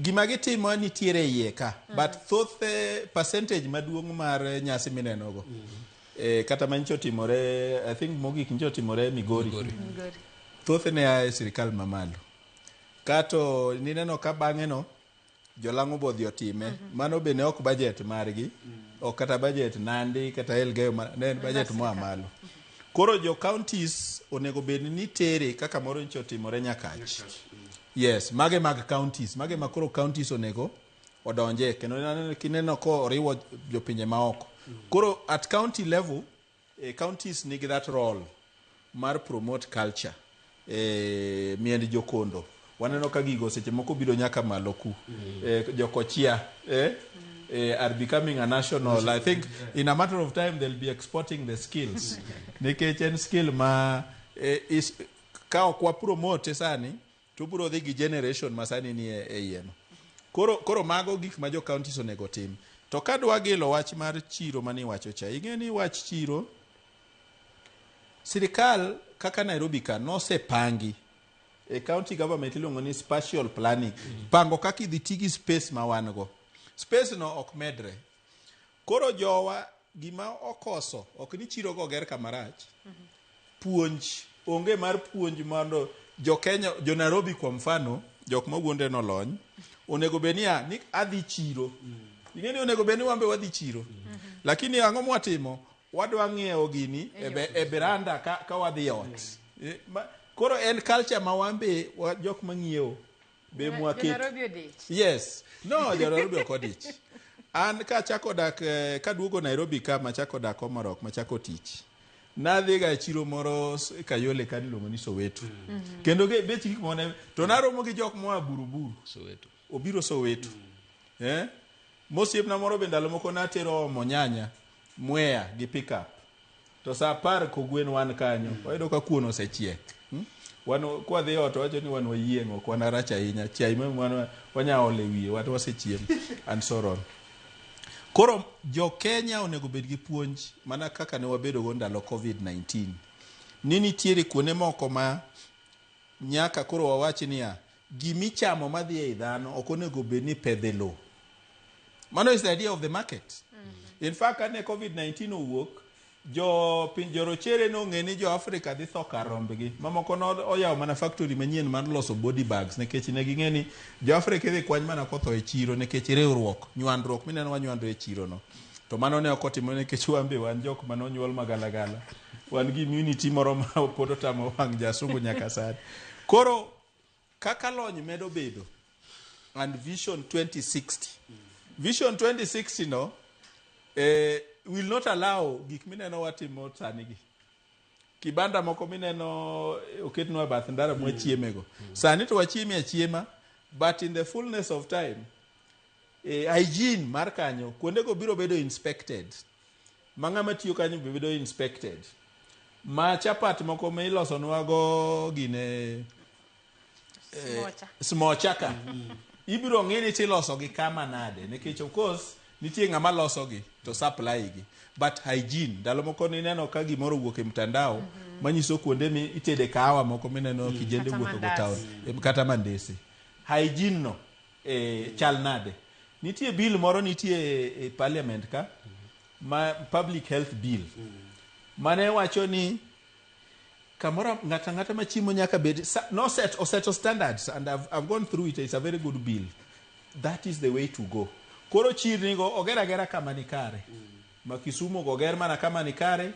gima gitimo nitiere iye ka, but thoth percentage maduong' mar nyasi minenogo kata manyicho otimore, I think mogik nyicho otimore Migori, Migori. Thothne a e sirikal mamalo. Kato nineno ka bang'e no jolang'o bodhi otime, mano be ne ok budget margi, ok kata budget Nandi kata Elgeyo, ne en budget moa malo. Koro jo counties onego bed ni tere kaka moro nyicho otimore Nyakach. Yes, mage mag counties, mage ma koro counties onego odonje kendo kineno ko oriwo jopinje maoko. Koro at county level, counties nigi that role mar promote culture. Miend jokondo waneno ka gigo seche moko biro nyaka malo ku jokochia are becoming a national. I think in a matter of time they'll be exporting the skills nikech en skill ma ka ok wa promote sani to biro dhi gi generation ma sani ni e iye no. Koro mago gik ma jo counties onego tim. To kadwa gilo wach mar chiro maniwacho cha, ing'e ni wach chiro sirikal kaka Nairobi ka nosepangi e county government iluongo ni spatial planning, pango kaka idhi ti gi space ma wan go. Space no ok medre. Koro jowa gima okoso ok ni chiro go ger kamarach, puonj onge mar puonj mondo jo Kenya, jo Nairobi kwa mfano, jok mawuonde nolony onego bed niya ni adhi chiro. Ing'e ni onego bed ni wan be wadhi chiro. Lakini ang'o mwatimo? Wadwa ng'iewo gini e beranda ka wadhi ot. Koro en culture ma wan be jok mang'iewo be mwaketo. Jo-Nairobi odich. Yes. No, jo-Nairobi ok odich. An kachako dak kaduogo Nairobi ka machako dak Komarok machako tich. Nadhiga e chiro moro Kayole ka niluongo ni Soweto. Kendo bech gik moko ne to naromo gi jok moa Buruburu. Soweto. Obiro Soweto. Mosiepna moro be ndalo moko natero omo nyanya Mwea gi pickup. To saa 10 kogwen wan kanyo. Wayudo ka kuon osechiek. Wan kwadhi ot wacho ni wan wayieng' ok wan arach ahinya. Chai ma wan wanya ole wiye wan wasechiemo and so on. Koro jo Kenya onego bed gi puonj mana kaka ne wabedo go ndalo COVID-19. Ni nitiere kuonde moko ma nyaka koro wawach niya gimichamo madhi ei dhano ok onego bed ni pedhe lowo. Mano is the idea of the market. In fact, kane COVID-19 owuok, jo piny jorochere nong'e ni jo Africa dhi tho kar rombgi. Mamoko no oyawo mana factory manyien mar loso body bags nikech ne ging'e ni jo Africa idhi kwany mana kotho e chiro nikech riwruok, nywandruok mineno wanywandre e chiro no. To mano ne ok otimore nikech wan be wan jok mane onyuol magalagala. Wan gi immunity moro ma pod otamo wang' jasungu nyaka sani. Koro kaka lony medo bedo and Vision 2060. Vision 2060 no will not allow gik mineno watimo sani gi. Kibanda moko mineno oketnwa e bath ndara mwachiemego. Sani to wachieme achiema, but in the fullness of time, hygiene mar kanyo, kuondego biro bedo inspected. Ma ng'ama tiyo kanyo be bedo inspected. Ma chapat moko ma ilosonwa go gine Smocha. Smocha ka. Ibiro ng'e ni tiloso gi kama nade nikech of course nitie ng'ama loso gi to supply gi but hygiene ndalo moko nineno ka gimoro owuok e mtandao manyiso kuonde mi itede kahawa moko mineno kijende Kata wuotho go mandas. town kata mandese hygiene no chal nade nitie bill moro nitie e parliament ka ma public health bill mane wacho ni kamoro ng'ata ng'ata machiemo nyaka bed no set oseto standards and I've gone through it. It's a very good bill. That is the way to go. Koro chirni go oger agera kama ni kare. Ma Kisumu go oger mana kama ni kare.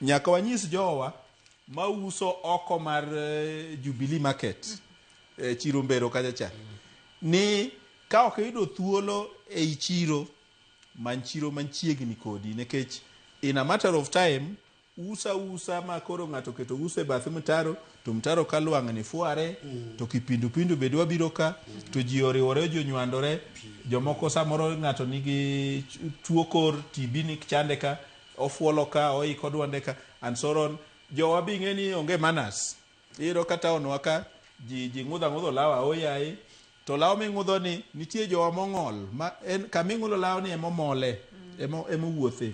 Nyaka wanyis jowa mauso oko mar Jubilee Market chiro Mbero kacha cha ni ka ok iyudo thuolo ei chiro man chiro manchiegni kodi nikech in a matter of time usa ma koro ng'ato keto uso e bath mtaro to mtaro ka lwang'ni fware to kipindupindu be dwa biro ka to ji oriwore ji onywandore jomoko samoro ng'ato nigi tuo kor TB ni chande ka ofuolo ka oiko dwonde ka and so on. Jowa bi ng'e ni onge manners. Iyudo ka town wa ka ji ng'udho ang'udha olawo aoyaye to law ming'udho ni nitie jowa mong'ol ma en kaming'udho law ni emomole emowuothe.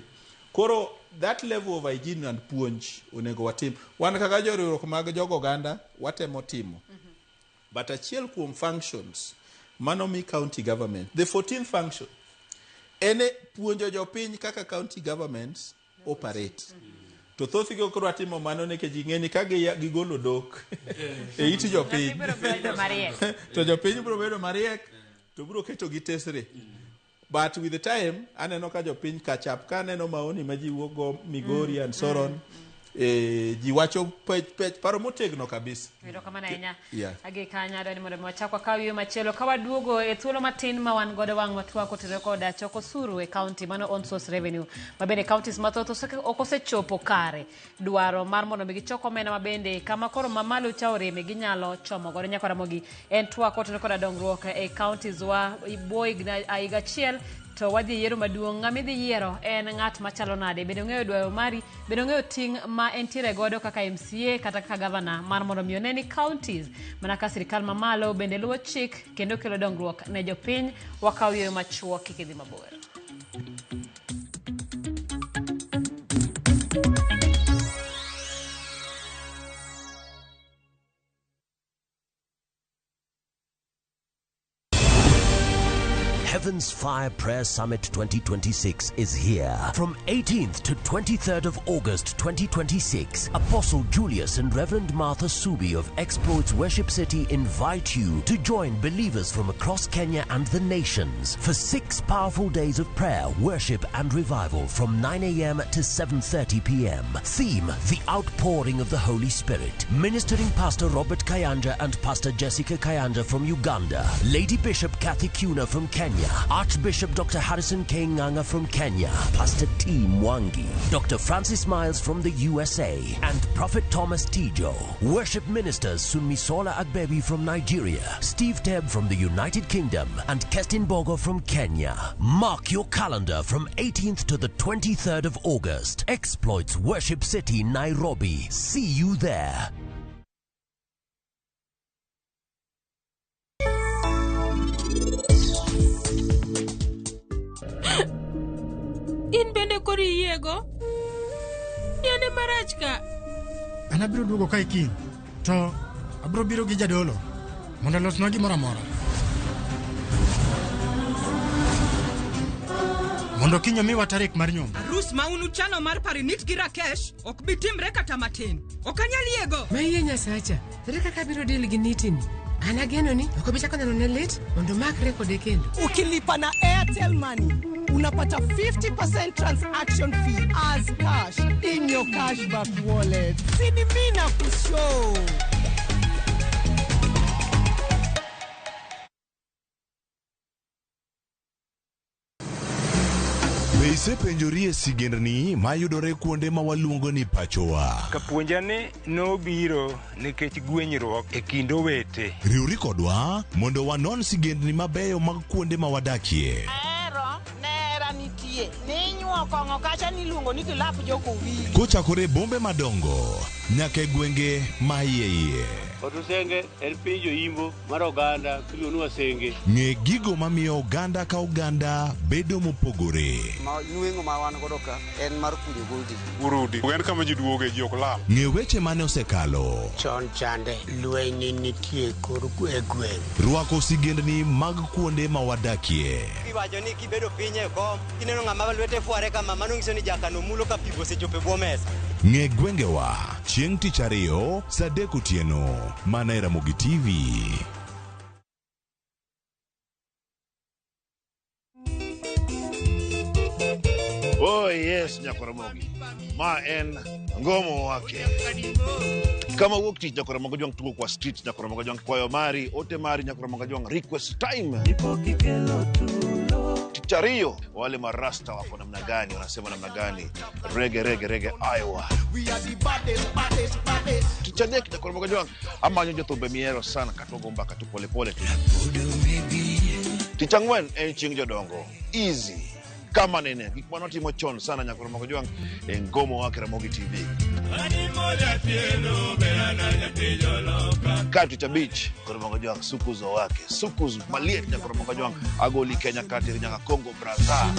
Koro that level of hygiene and puonj onego watim. Wan kaka joriwruok mag jogo oganda watemo timo. But achiel kuom functions mano mi county government, the 14th function, en puonjo jopiny kaka county governments operate. To thothgi ok dwa timo mano nikech ging'e ni ka gigolo dok e it jopiny to jopiny biro bedo mariek to biro keto gi tesre. But with the time, aneno ka jopiny catch up. Ka aneno maoni ma ji wuok go Migori and so on, ji wacho paro motegno kabisa. Erokamano ahinya. Yeah. Agi kanya adwa ni mondo mi wachak wakaw yueyo machielo ka waduogo e thuolo matin ma wan godo wang' watwak otenore koda choko osuru e county mano on source revenue ma bende counties mathoth ok osechopo kare dwaro mar mondo mi gichok omenda ma bende kama koro mamalo cha oreme ginyalo chomo godo nyaka Ramogi en twak otenore koda dongruok e counties wa bwo higa achiel to wadhi e yiero maduong'. Ng'ama idhi yiero en ng'at machalo nade? Bende ong'eyo dwayo mari? Bende ong'eyo ting' ma entiere godo kaka MCA kata kaka gavana mar mondo mi one ni counties mana ka sirikal mamalo bende luwo chik kendo kelo dongruok ne jopiny. Wakaw yueyo machuok kik idhi mabor. Have Heaven's Fire Prayer Summit 2026 is here. From 18th to 23rd of August 2026, Apostle Julius and Reverend Martha Subi of Exploits Worship City invite you to join believers from across Kenya and the nations for 6 powerful days of prayer, worship and revival from 9 a.m. to 7:30 p.m. Theme: The Outpouring of the Holy Spirit. Ministering Pastor Robert Kayanja and Pastor Jessica Kayanja from Uganda, Lady Bishop Kathy Kuna from Kenya, Archbishop Dr. Harrison K. Nganga from Kenya, Pastor T. Mwangi, Dr. Francis Miles from the USA, and Prophet Thomas Tijo. Worship ministers Sunmisola Agbebi from Nigeria, Steve Teb from the United Kingdom, and Kestin Bogo from Kenya. Mark your calendar from 18th to the 23rd of August. Exploits Worship City, Nairobi. See you there. In bende koro iyiego? Yane marach ka. An abiro duogo kae kiny, to abiro biro gi jadolo mondo olosnwa gimoro amora. Mondo kiny omiwa tarik mar nyombo. Arus ma un uchano mar Parinit gi Rakesh ok bi timre kata matin. Ok anyal yiego. Mayie Nyasacha, ere kaka abiro deal gi nitini? An ageno ni ok obi chako neno ne lit mondo omakre kode kendo. Ukilipa na Airtel Money unapata 50% transaction fee as cash in your cashback wallet. Sini mimi kushow. Be isepenjori e sigendni mayudore kuonde ma waluongo ni pachowa? Kapuonja ni nobiro nikech gwenyruok e kind owete. Riwri kodwa mondo wanon sigendni mabeyo mag kuonde ma wadakie. Ahero nera nitie ninyuo kong'o kacha niluongo ni kilap jokowili. Kochakore e bombe madongo nyaka e gwenge ma iye iye. Otusenge en piny joimbo mar oganda miluongo ni Wasenge. Ng'e gigo mamiyo oganda ka oganda bedo mopogore. Ma nweng'o ma wan godo ka en mar kunyo goldi. Urudi en kama ji duoge ji ok lal. Ng'e weche mane osekalo. Chon chande lweny nitie kor e gweng'. Rwako sigendni mag kuonde ma wadakie. Iwacho ni kibedo piny e kom kineno ng'ama lwete fware kama mano nyiso ni jakano mulo ka pi osechopo e bwo mesa. Ng'e gwengewa chieng' tich ariyo saa 3 otieno mana e Ramogi TV. Oh yes, Nyakoromogi. Ma en ngomo wake. Kama wuok tich Nyakoromogi Jwang' tugo kwa street Nyakoromogi Jwang' kwayo mari, ote mari Nyakoromogi Jwang' request time. Tich ariyo wale marasta wako namna gani, wanasema namna gani? Rege rege rege Iowa. Tich adek Nyakoromogi Jwang' amanyo jothumbe mihero sana katogo mbaka tu polepole tu. Tich ang'wen en chieng' jodongo. Easy. Kama nene gik manotimo chon sana Nyakoromogi Jwang' e ngomo wake Ramogi TV. Ka tich abich Nyakoromogi Jwang' sukuzo wake sukuz maliet Nyakoromogi Jwang' agoli Kenya kateri nyaka Congo Brazza.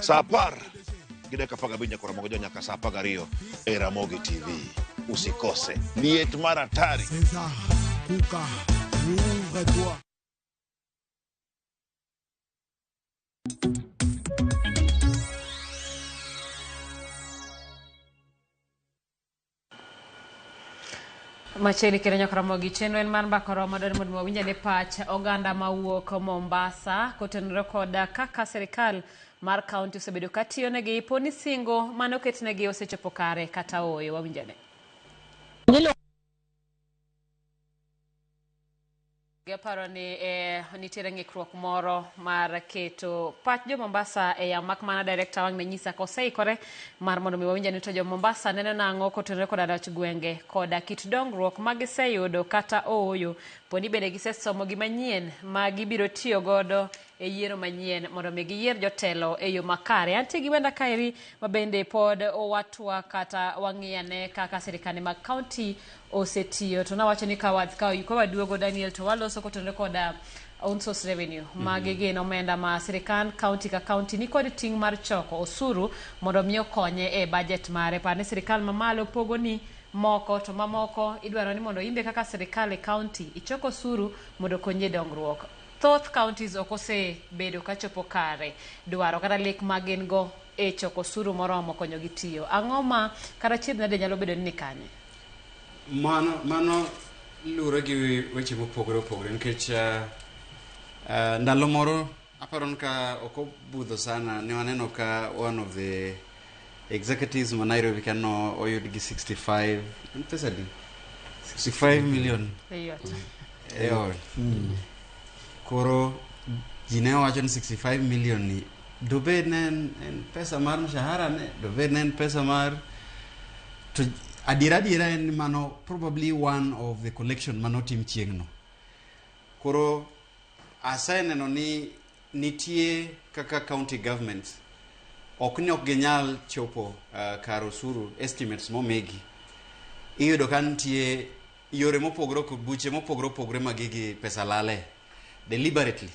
Saa 10:15 Nyakoromogi Jwang' nyaka saa 12 e Ramogi TV. Usikose liet mar hatari. César, Kuka, ouvre-toi. Machiegni kendo nyaka Ramogi chenro en mar mbaka romo dwaro mondo wawinj ane pach oganda mawuok Mombasa kotenore kod kaka sirikal mar kaunti osebedo ka tiyo negi po ni singo mane oketnegi osechopo kare kata ooyo. Wawinj ane. Aparo ni nitiere ng'ikruok moro mar keto pach jo Mombasa e yamo mak mana director wang' ne nyisa koseikore mar mondo mi wawinj ni to jo Mombasa neno nang'o kotenore koda dach gwenge koda kit dongruok ma giseyudo kata ooyo poni bende gisesomo gima nyien ma gibiro tiyo godo e yiero manyien mondo mi giyier jotelo e yo makare. Antie gi wenda kaeri ma bende pod owatwa kata wang'iyane kaka sirikande mag kaunti osetiyo to nawacho ni ka waduogo Daniel to waloso kotenore koda own source revenue. Magi gin omenda ma sirikand kaunti ka kaunti nikod ting' mar choko osuru mondo mi okonye e budget mare. Par ni sirikal mamalo pogo ni moko to mamoko idwaro ni mondo imbe kaka sirikal e kaunti ichok osuru mondo okonyi e dongruok. Thoth counties ok osebedo ka chopo kare dwaro kata lek ma gin go e choko osuru moromo konyogi tiyo. Ang'o ma kata achiedh nade nyalo bedo ni ni kanye? Mano, mano luwore gi weche mopogore opogore nikech ndalo moro aparo ni ka ok obudho sana ne waneno ka one of the executives ma Nairobi ka no oyud gi 65 en pesa adi? 65 million E ot. e ot. Koro ji ne wacho ni 65 million ni dobed ne en pesa mar mshahara ne dobed ne en pesa mar to adiera adiera en ni mano probably one of the collection manotim chieng'no. Koro aseneno ni nitie kaka county governments ok ni ok ginyal chopo kar osuru estimates momigi. Iyudo ka nitie yore mopogore buche mopogore opogore ma gigi pesa lale deliberately.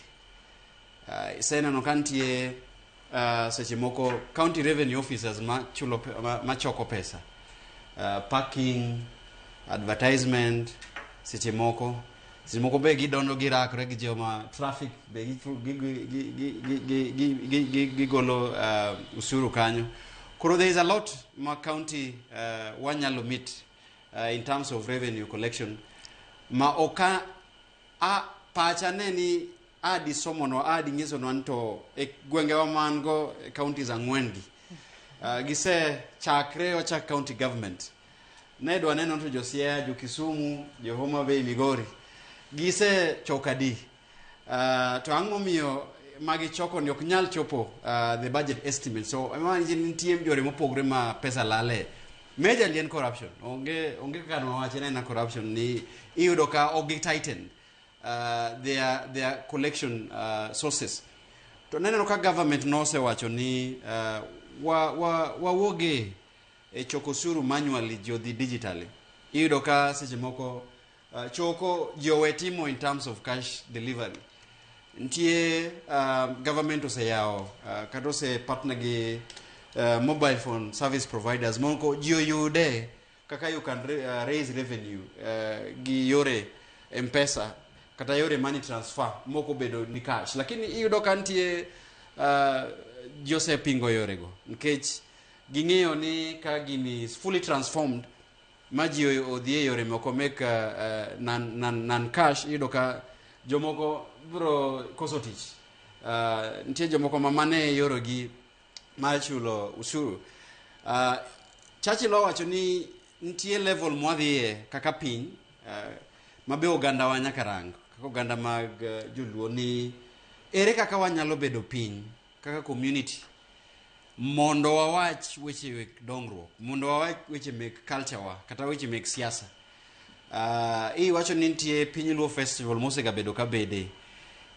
Iseneno ka nitie seche moko county revenue officers ma chulo ma choko pesa, parking, advertisement, seche moko be gidondo girakre gi joma traffic be gigolo usuru kanyo. Koro there is a lot ma county wanyalo meet in terms of revenue collection ma oka a pacha ne ni adi somonwa adi nyisonwa ni to e gwengewa man go e counties ang'wen gi gise chakre ochak county government ne dwa neno to jo Siaya, jo Kisumu, jo Homa Bay, Migori gise choko adi to ang'o momiyo magichoko ni ok nyal chopo the budget estimate. So ema nitie yore mopogore ma pesa lale. Majorly en corruption. Onge kaka nwawache ne en corruption ni iyudo ka ok gi tighten their collection sources. To neneno ka government nosewacho ni wa wawuoge e choko osuru manually, ji odhi digitally. Iyudo ka seche moko choko ji owe timo in terms of cash delivery. Nitie government oseyawo kata ose partner gi mobile phone service providers moko ji oyude kaka you can raise revenue gi yore M-Pesa kata yore money transfer moko bedo ni cash, lakini iyudo ka nitie ji osepingo yorego nikech ging'eyo ni ka gini is fully transformed ma ji odhi e yore moko mek non cash, iyudo ka jomoko biro koso tich. Nitie jomoko ma mane yorogi mar chulo usuru. Churchill owacho ni nitie level mwadhiye kaka piny ma be ogandawa nyaka rang kaka oganda mag joluo ni ere kaka wanyalo bedo piny kaka community mondo wawach weche mek dongruok, mondo wawach weche mek culture wa kata weche mek siasa. Iwacho ni nitie Piny Luo Festival mosegabedo ka bede,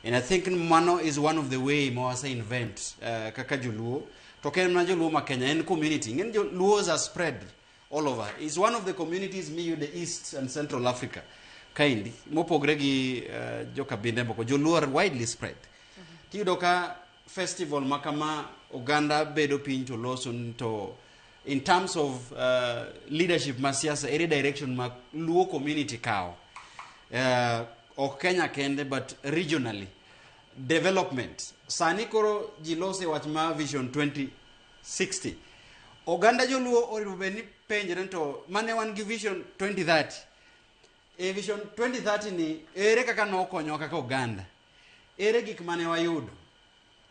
and I think mano is one of the way ma wase invent kaka joluo. To ok en mana joluo ma Kenya, en community. Ng'eny joluos are spread all over. Is one of the communities miyude East and Central Africa kaendi mopogre gi jokabinde moko. Joluo are widely spread. Tiyudo ka festival ma kama oganda bedo piny to loso ni to in terms of leadership ma siasa ere direction ma Luo community kawo, ok Kenya kende but regionally development. Sani koro ji lose wach ma Vision 2060. Oganda joluo onego bed ni penjre to mane wan gi Vision 2030. E Vision 2030 ni ere kaka nokonyowa kaka oganda, ere gik mane wayudo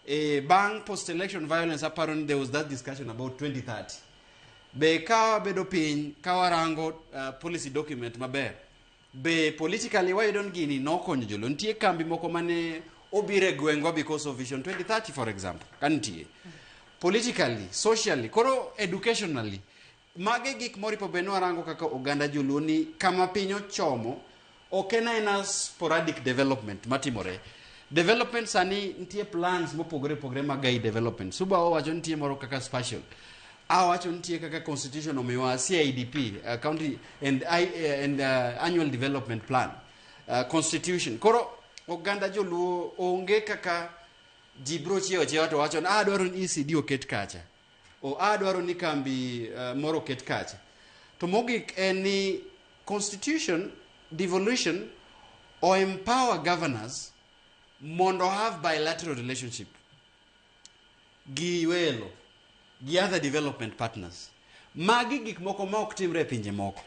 e bang' post election violence? Aparo ni there was that discussion about 2030. Be ka wabedo piny ka warango policy document maber, be politically wayudo ni gini nokonyo joluo? Nitie kambi moko mane obiro e gwengwa because of Vision 2030, for example, ka nitie politically, socially, koro educationally, mage gik moripo bed ni warango kaka oganda joluo ni kama piny ochomo ok en aena sporadic development matimore. Development sani nitie plans mopogore opogore mag gai development. Suba owacho nitie moro kaka spatial, awacho nitie kaka constitution omiwa CIDP, county and annual development plan, constitution. Koro oganda joluo onge kaka ji biro chiewo achiewa to wacho ni adwaro ni ECD oket kacha o adwaro ni kambi moro oket kacha. To mogik en ni constitution devolution o empower governors. Mondo have bilateral relationship gi welo, gi other development partners. Magi gik moko ma ok timre e pinje moko.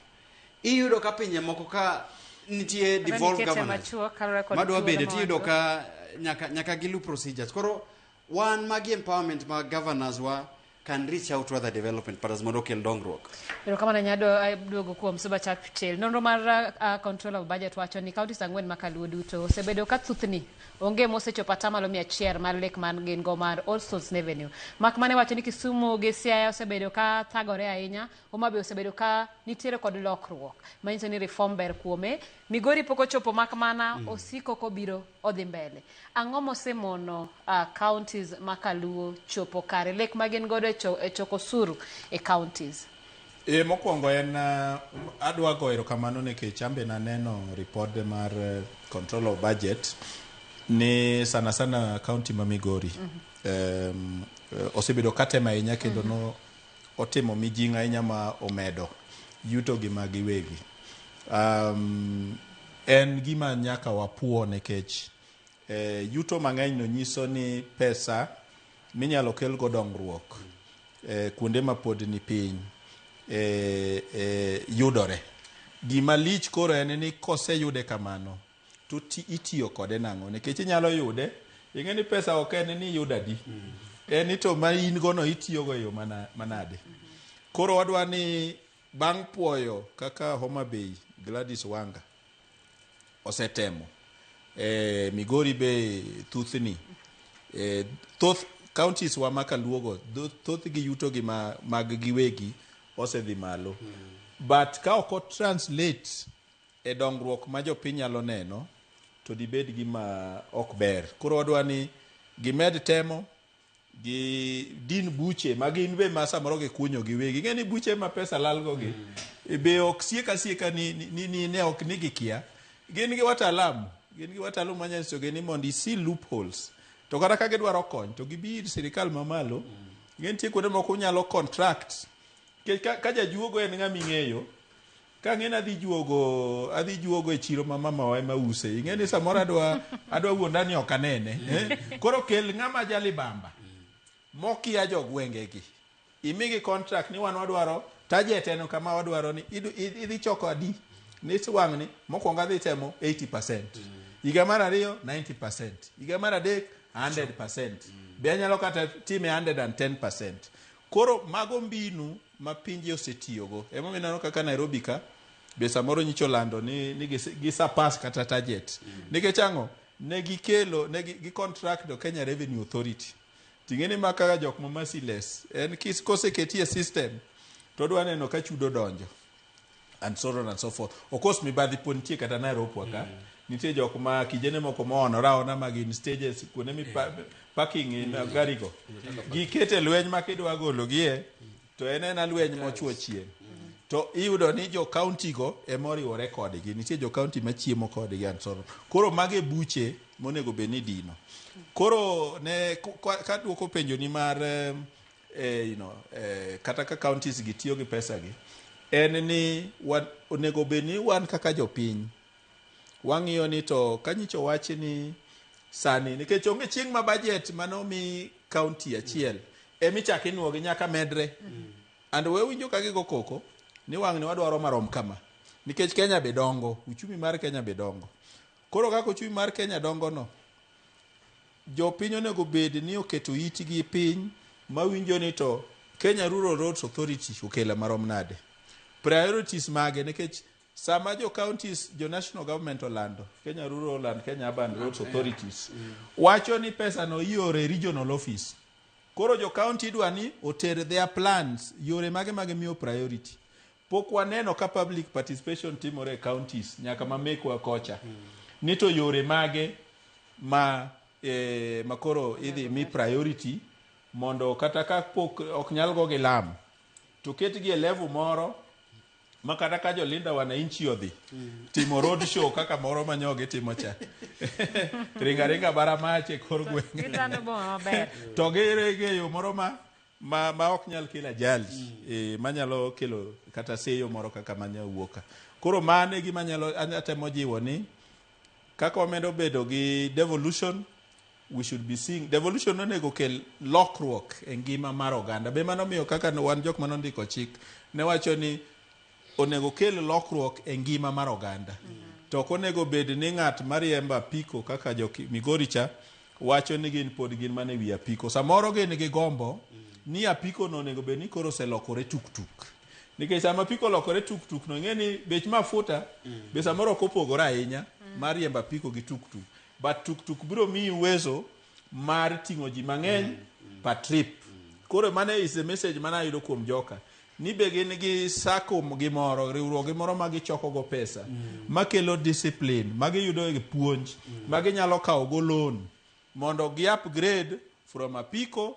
Iyudo ka pinje moko ka nitie devolved Nikete governance machuok kaluwore kod madwa thuolo bede ma tiyudo wan-go. ka nyaka gilu procedures. Koro wan magi empowerment mag governors wa can reach out to other development partners mondo okel dongruok. Erokamano nyado duogo kuom Suba Churchill. Nonro mar Controller of Budget wacho ni counties ang'wen ma Kaluo duto osebedo ka thuthni onge mosechopo atamalo 100 mar lek man gin go mar all source revenue. Mak mane wacho ni Kisumu gi Siaya osebedo ka thagore ahinya, Homa Bay osebedo ka nitiere kod lokruok manyiso ni reform ber kuome. Migori pok ochopo mak mana osiko kobiro odhi mbele. Ang'o mosemono counties ma Kaluo chopo kare lek ma gin godo e choko osuru e counties? Mokwongo en adwa go erokamano nikech ambe naneno ripode mar Control of Budget ni sana sana county ma Migori osebedo katemo ahinya kendo no otimo mijing'o ahinya ma omedo yuto gi ma giwegi. En gima nyaka wapuo nikech yuto mang'eny no nyiso ni pesa minyalo kel go dongruok kuonde ma pod ni piny yudore. Gima lich koro en ni koseyude kamano to itiyo kode nang'o? Nikech inyalo yude, ing'e ni pesa ok en ni iyudo adi. En ni to ma in go no itiyo go e yo manade. Koro wadwa ni bang' puoyo kaka Homa Bay Gladys Wanga osetemo, Migori be thuthni, thoth counties wa ma Kaluogo thothgi yuto gi mag giwegi osedhi malo. But ka ok o translate e dongruok ma jopiny nyalo neno to dibed gima ok ber. Koro wadwa ni gimed temo gi din buche ma gin be ma samoro gikunyo giwegi. Ing'e ni buche ma pesa lal go gi be ok sieka sieka ni ne ok ni gikia. Gin gi wataalamu, gin gi wataalamu manyisogi ni mondo isi loopholes. To kata ka gidwaro kony to gibi ir sirikal mamalo. Ing'e nitie kuonde moko unyalo contract. Nikech ka jajuogo en ng'ama ing'eyo, ka ang'e ni adhi juogo e chiro ma mamawa ema use. Ing'e ni samoro adwa wuonda ni ok anene. Koro kel ng'ama jalibamba mokia jogwenge gi. Imigi contract ni wan wadwaro target en kama wadwaro ni idhi choko adi. Ni wang'ni mokwongo adhi temo 80%. Higa mar ariyo 90%. Higa mar adek 100%. Be anyalo kata time 110%. Koro mago mbinu ma pinje osetiyogo. Emomiyo ineno kaka Nairobi ka be samoro nyicho lando ni gi surpass kata target. Nikech ang'o? Ne gikelo, ne gi contract do Kenya Revenue Authority. Ting'e ni ma kaka jok ma merciless. En koseketi e system to odwa neno ka chudo donjo. And so on and so forth. Of course mibadhi pod nitie kata Nairobi ka. Nitie jok ma kijene moko moonore aona ma gin stages kuonde mi parking in gari go. Gikete lweny ma kidwa golo gie to en ena lweny mochuo chien. To iyudo ni jo county go ema oriwore kodgi. Nitie jo county machiemo kodgi and so on. Koro mago e buche monego bed ni dino. Koro ne kaduoko penjo ni mar kata ka counties gi tiyo gi pesa gi, en ni onego bed ni wan kaka jopiny wang'iyo ni to kanyicho wach ni sani nikech onge chieng' ma budget manomi county achiel emichako inuogi nyaka medre. And we winjo ka gigo koko ni wang'ni wadwaro marom kama nikech Kenya be dongo, uchumi mar Kenya be dongo. Koro kaka uchumi mar Kenya dongo no, jopiny onego bed ni oketo itgi piny mawinjo ni to Kenya Rural Roads Authority okelo marom nade, priorities mage, nikech sama jo counties, jo national government olando Kenya Rural and Kenya Urban Roads Authorities wacho ni pesa no ioro e regional office. Koro jo county idwa ni oter their plans, yore mage mage miyo priority. Pok waneno ka public participation timore e counties nyaka ma mekwa kocha. Ni to yore mage ma koro idhi mi priority mondo kata ka pok ok nyal go gi lam to ketgi e level moro ma kata ka jolinda wananchi odhi timo road show kaka moro manyogi timo cha ringa ringa bara mach e kor gweng' Gitando boma maber. To girege e yo moro ma ok nyal kelo ajali, manyalo kelo kata seyo moro kaka manya wuok ka. Koro mano e gima anyalo atemo jiwo ni Kaka wamedo bedo gi devolution, we should be seeing devolution onego kel lokruok e ngima mar oganda. Be mano miyo kaka wan jok manondiko chik ne wacho ni onego kel lokruok e ngima mar oganda. To ok onego bed ni ng'at mariembo apiko kaka jo Migori cha wacho ni gin pod gin mana e wi apiko. Samoro gin gi gombo ni apiko no onego bed ni koro oselokore tuktuk. Nikech sama apiko olokore tuktuk no ing'e ni bech mafuta be samoro ok opogore ahinya mar riembo apiko gi tuktuk. But tuktuk biro miyi uwezo mar ting'o ji mang'eny per trip. Koro mano is the message mane ayudo kuom joka. Ni be gin gi sacco gi moro, riwruok gi moro ma gichoko go pesa, makelo discipline, ma giyudo e puonj, ma ginyalo kawo go loan mondo gi upgrade from apiko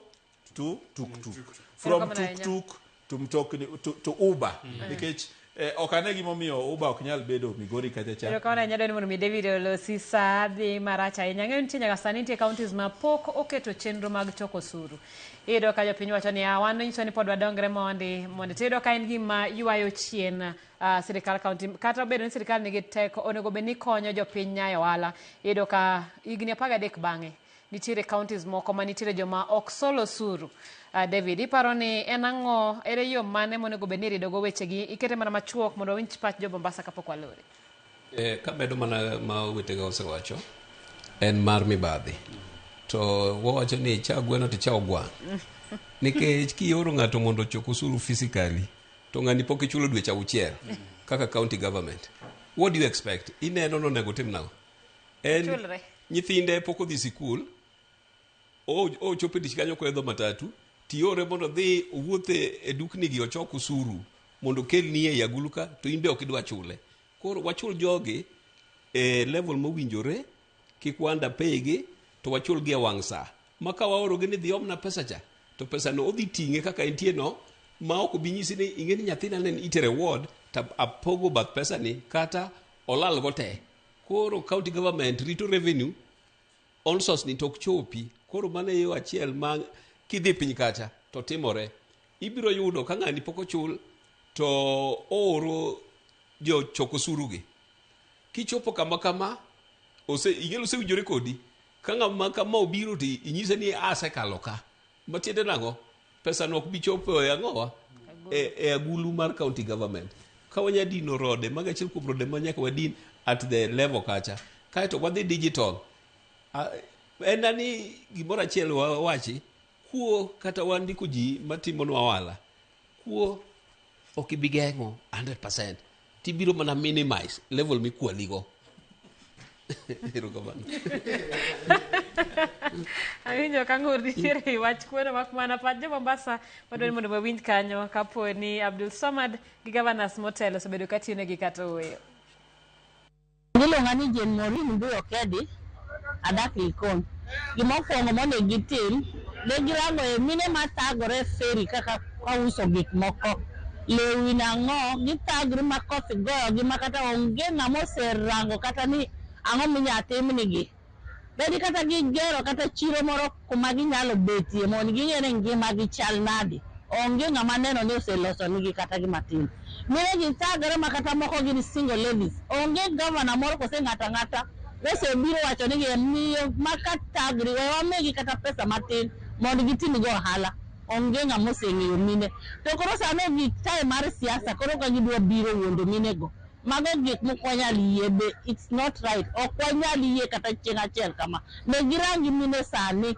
to tuktuk. From Erokamano ahinya. tuktuk to mtokni to Uber. Nikech ok ane gimomiyo Uber ok nyal bedo Migori kacha cha. Erokamano ahinya dwani mondo mi David olosi sa dhi marach ahinya. Ang'eyo nitie nyaka sani nitie counties ma pok oketo chenro mag choko osuru. Iyudo ka jopiny wacho ni "Ah, wan nyiso ni pod wadongre mondi mondi." To iyudo ka en gima ywayo chien sirikal county. Kata obedo ni sirikal nigi teko, onego bed ni konyo jopiny nyayo ohala. Iyudo ka higni 13 bang'e nitiere counties moko ma nitiere joma ok sol osuru. David, iparo ni en ang'o, ere yo mane monego bed ni irido go wechegi? Ikete mana machuok mondo wawinj pach jo Mombasa kapok walore. Kamedo mana ma owetega osewacho, en mar mibadhi. To wawacho ni icha gweno to icha ogwang'. Nikech kioro ng'ato mondo ochok osuru physically, to ng'ani pok ichulo dweche 6 kaka county government. What do you expect? Ineno nonego tim nang'o? En Chulre. nyithinde pok odhi sikul, ochopo e tich kanyo koidho matatu, tiore mondo odhi owuoth e dukni gi ochok osuru mondo okelni ei agulu ka, to in be ok idwa chule. Koro wachul jogi e level mowinjore, kik wa underpay gi, to wachul gi e wang' sa. Ma ka waorogi ni dhi omna pesa cha, to pesa no odhi ting'e kaka entie no, ma ok obi nyisi ni ing'e ni nyathina ne itere ward, to apogo bath pesa ni, kata olal go te. Koro county government rito revenue on source ni to ok chopi. Koro mano e yo achiel ma kidhi piny kacha to timore. Ibiro yudo ka ng'ani pok ochul to ooro jochok osuru gi. Kichopo kama kama, ing'e osewinjore kodi. Ka ng'ama kama obiro to inyise ni asekalo ka. Matiende nang'o? Pesa no ok bi chopo e ang'owa? E agulu mar county government. Ka wanya dino rode, mago achiel kuom rode ma nyaka wadin at the level kacha. Kaeto wadhi digital. En ani gimoro achiel wawachi, kuo kata wandiko ji matimonwa ohala, kuo ok ibi geng'o 100%. Tibiro mana minimize level mikwaligo. Erokamano. Awinjo ka ng'ur nitiere e wach kuono mak mana pach jo Mombasa wadwaro ni mondo wawinj kanyo kapo ni Abdul Samad gi governors motelo osebedo ka tiyonegi kata ooyo. Iluonga ni Jane Maureen Mbuyu Okedi, adak Likoni. Gima okwongo monego gitim, ne girango e mine mathagore e ferry kaka kauso gik moko. Lewni nang'o, githagre ma koth goyogi ma kata onge ng'ama oserango kata ni ang'o minyalo timnigi. Bedi kata gigero kata chiro moro kuma ginyalo betie mondo ging'e ni ngimagi chal nade. Onge ng'ama neno ni oseloso nigi kata gima tin. Mine gi thagore ma kata moko gin single ladies. Onge gavana moro kose ng'ato ang'ata mosebiro wacho ni gi miyo ma ka thagri we wamigi kata pesa matin mondo gitim go ohala. Onge ng'ama oseng'eyo mine. To koro sani ogik time mar siasa koro ka gidwa biro wuondo mine go. Mago gik mok wanyal yie be it's not right. Ok wanyal yie kata chieng' achiel kama. Ne girangi mine sani.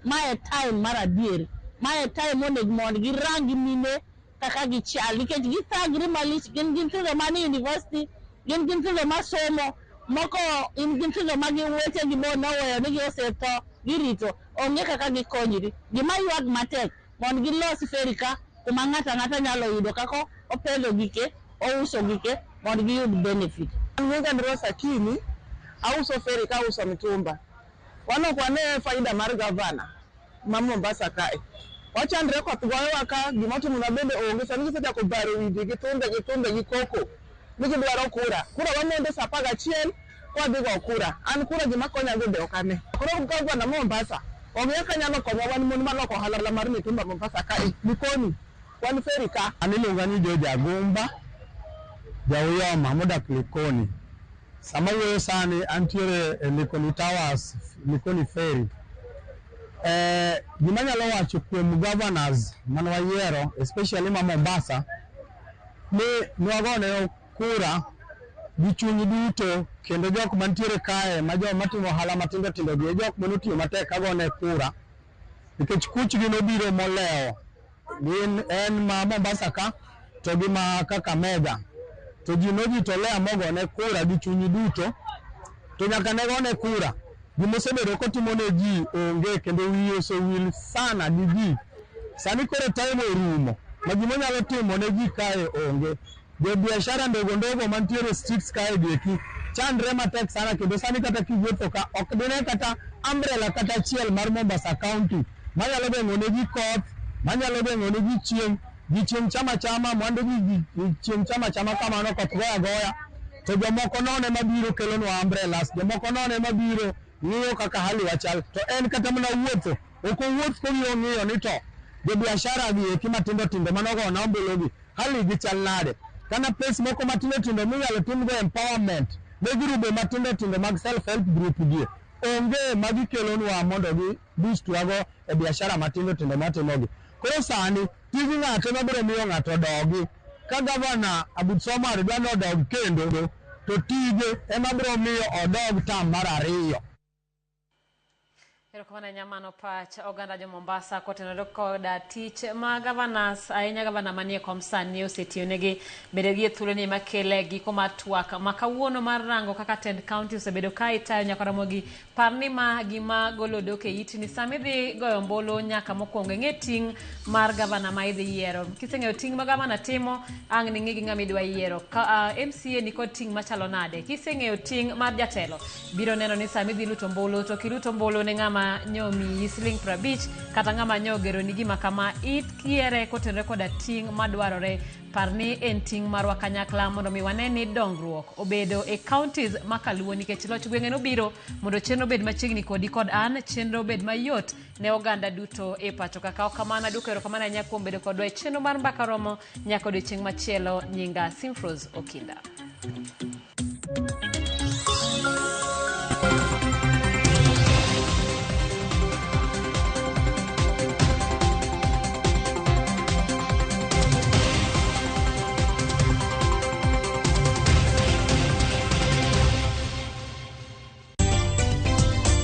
Mae time mar adier. Mae time monego mondo girangi mine kaka gichal nikech githagre malich. Gin gi nyithindo manie university, gin gi nyithindo masomo, moko in gi nyithindo ma wetegi bo noweyo ni osetho girito. Onge kaka gikonyri. Gima ywak matek mondo gilos ferry ka kuma ng'ato ang'ata nyalo yudo kaka opedho gike, ouso gike mondo giyud benefit. Nyinga en Rose Akinyi, auso ferry ka auso mitumba. Wan ok wane faida mar gavana ma Mombasa kae. Wachandre koth goyowa ka, gima otimonwa bende onge. Sani gisechako baro wi ji gi thumbe gi thumbe gi koko ni gidwaro kura. Kura wamondo sa 11 kwadhi go kura. An kura gima konyago be ok ane. Koro gavana ma Mombasa ong'e kaka nyalo konyowa wan mon maloko ohala mar mitumba Mombasa kae. Likoni, wan ferry ka. An iluonga ni George Agumba, ja Uyoma modak Likoni. Sama wuoyo sani antiere e Likoni Towers, Likoni Ferry. Eh, gima anyalo wacho kuom governors mane wayiero especially ma Mombasa ni nwagone kura gi chuny duto kendo jok mantiere kae ma joma timo ohala matindo tindo gi e jok mane otiyo matek kagone kura nikech kuchgi nobiro molewo gin en ma Mombasa ka to gi ma Kakamega to ji nojitolea mogone kura gi chuny duto to nyaka ne gone kura gimosebedo kotimo ne ji onge kendo wiye osewil sana gi ji sani koro time orumo ma gimonyalo timo ne ji kae onge jobiashara ndogo ndogo mantiere streets kae gieki chandre matek sana kendo sani kata kiwuotho ka ok dine kata umbrella kata achiel mar Mombasa County manyalo geng'o ne ji koth manyalo geng'o ne ji chieng' ji chieng' chama chama mwandu ji chieng' chama chama kamano koth goya agoya to jomoko nono ema biro kelonwa umbrellas jomoko nono ema biro ng'iyo kaka hali wachal to en kata mana wuotho ok owuoth kong'iyo ng'iyo ni to jobiashara gi eki matindo tindo manogona ombulu gi hali gi chal nade kana pes moko matindo tindo minyalo timgo empowerment ne grube matindo tindo mag self help group gi onge ma gikelonwa mondo gi boost wago e biashara matindo tindo matimogi koro sani tij ng'ato ema biro miyo ng'ato dogi ka gavana Abdulswamad dwa ni odog kendo to tije ema biro miyo odog tam mar ariyo. Erokamano ahinya mano pach oganda jo Mombasa kotenore koda tich ma governors ahinya gavana manie kom sani osetiyonegi bende gi e thuoloni makele giko mar twak ma kawuono mar rango kaka tend county osebedo ka itayo nyaka Ramogi. Par ni ma gima golo odok e iti ni sama idhi goyo ombulu nyaka mokwongo ing'e ting' mar gavana ma idhi yiero. Kiseng'eyo ting' ma gavana timo, ang' ning'e gi ng'ama idwa yiero. Ka, MCA nikod ting' machalo nade? Kiseng'eyo ting' mar jatelo, biro neno ni sama idhi luto ombulu to kiluto ombulu ne ng'ama nyo miyi siling 50 kata ng'ama nyo ogeroni gima kama, iyiere kotenore koda ting' madwarore. Par ni en ting' marwa kanyakla mondo mi wane ni dongruok obedo e counties ma kaluo nikech loch gwenge nobiro mondo chenro obed machiegni kodi kod an, chenro obed mayot ne oganda duto e pacho ka. Kaw kamano, aduoko erokamano ahinya kuom bedo kodwa e chenro mar Mbaka Romo nyaka odiochieng' machielo. Nyinga Simfrose Okinda.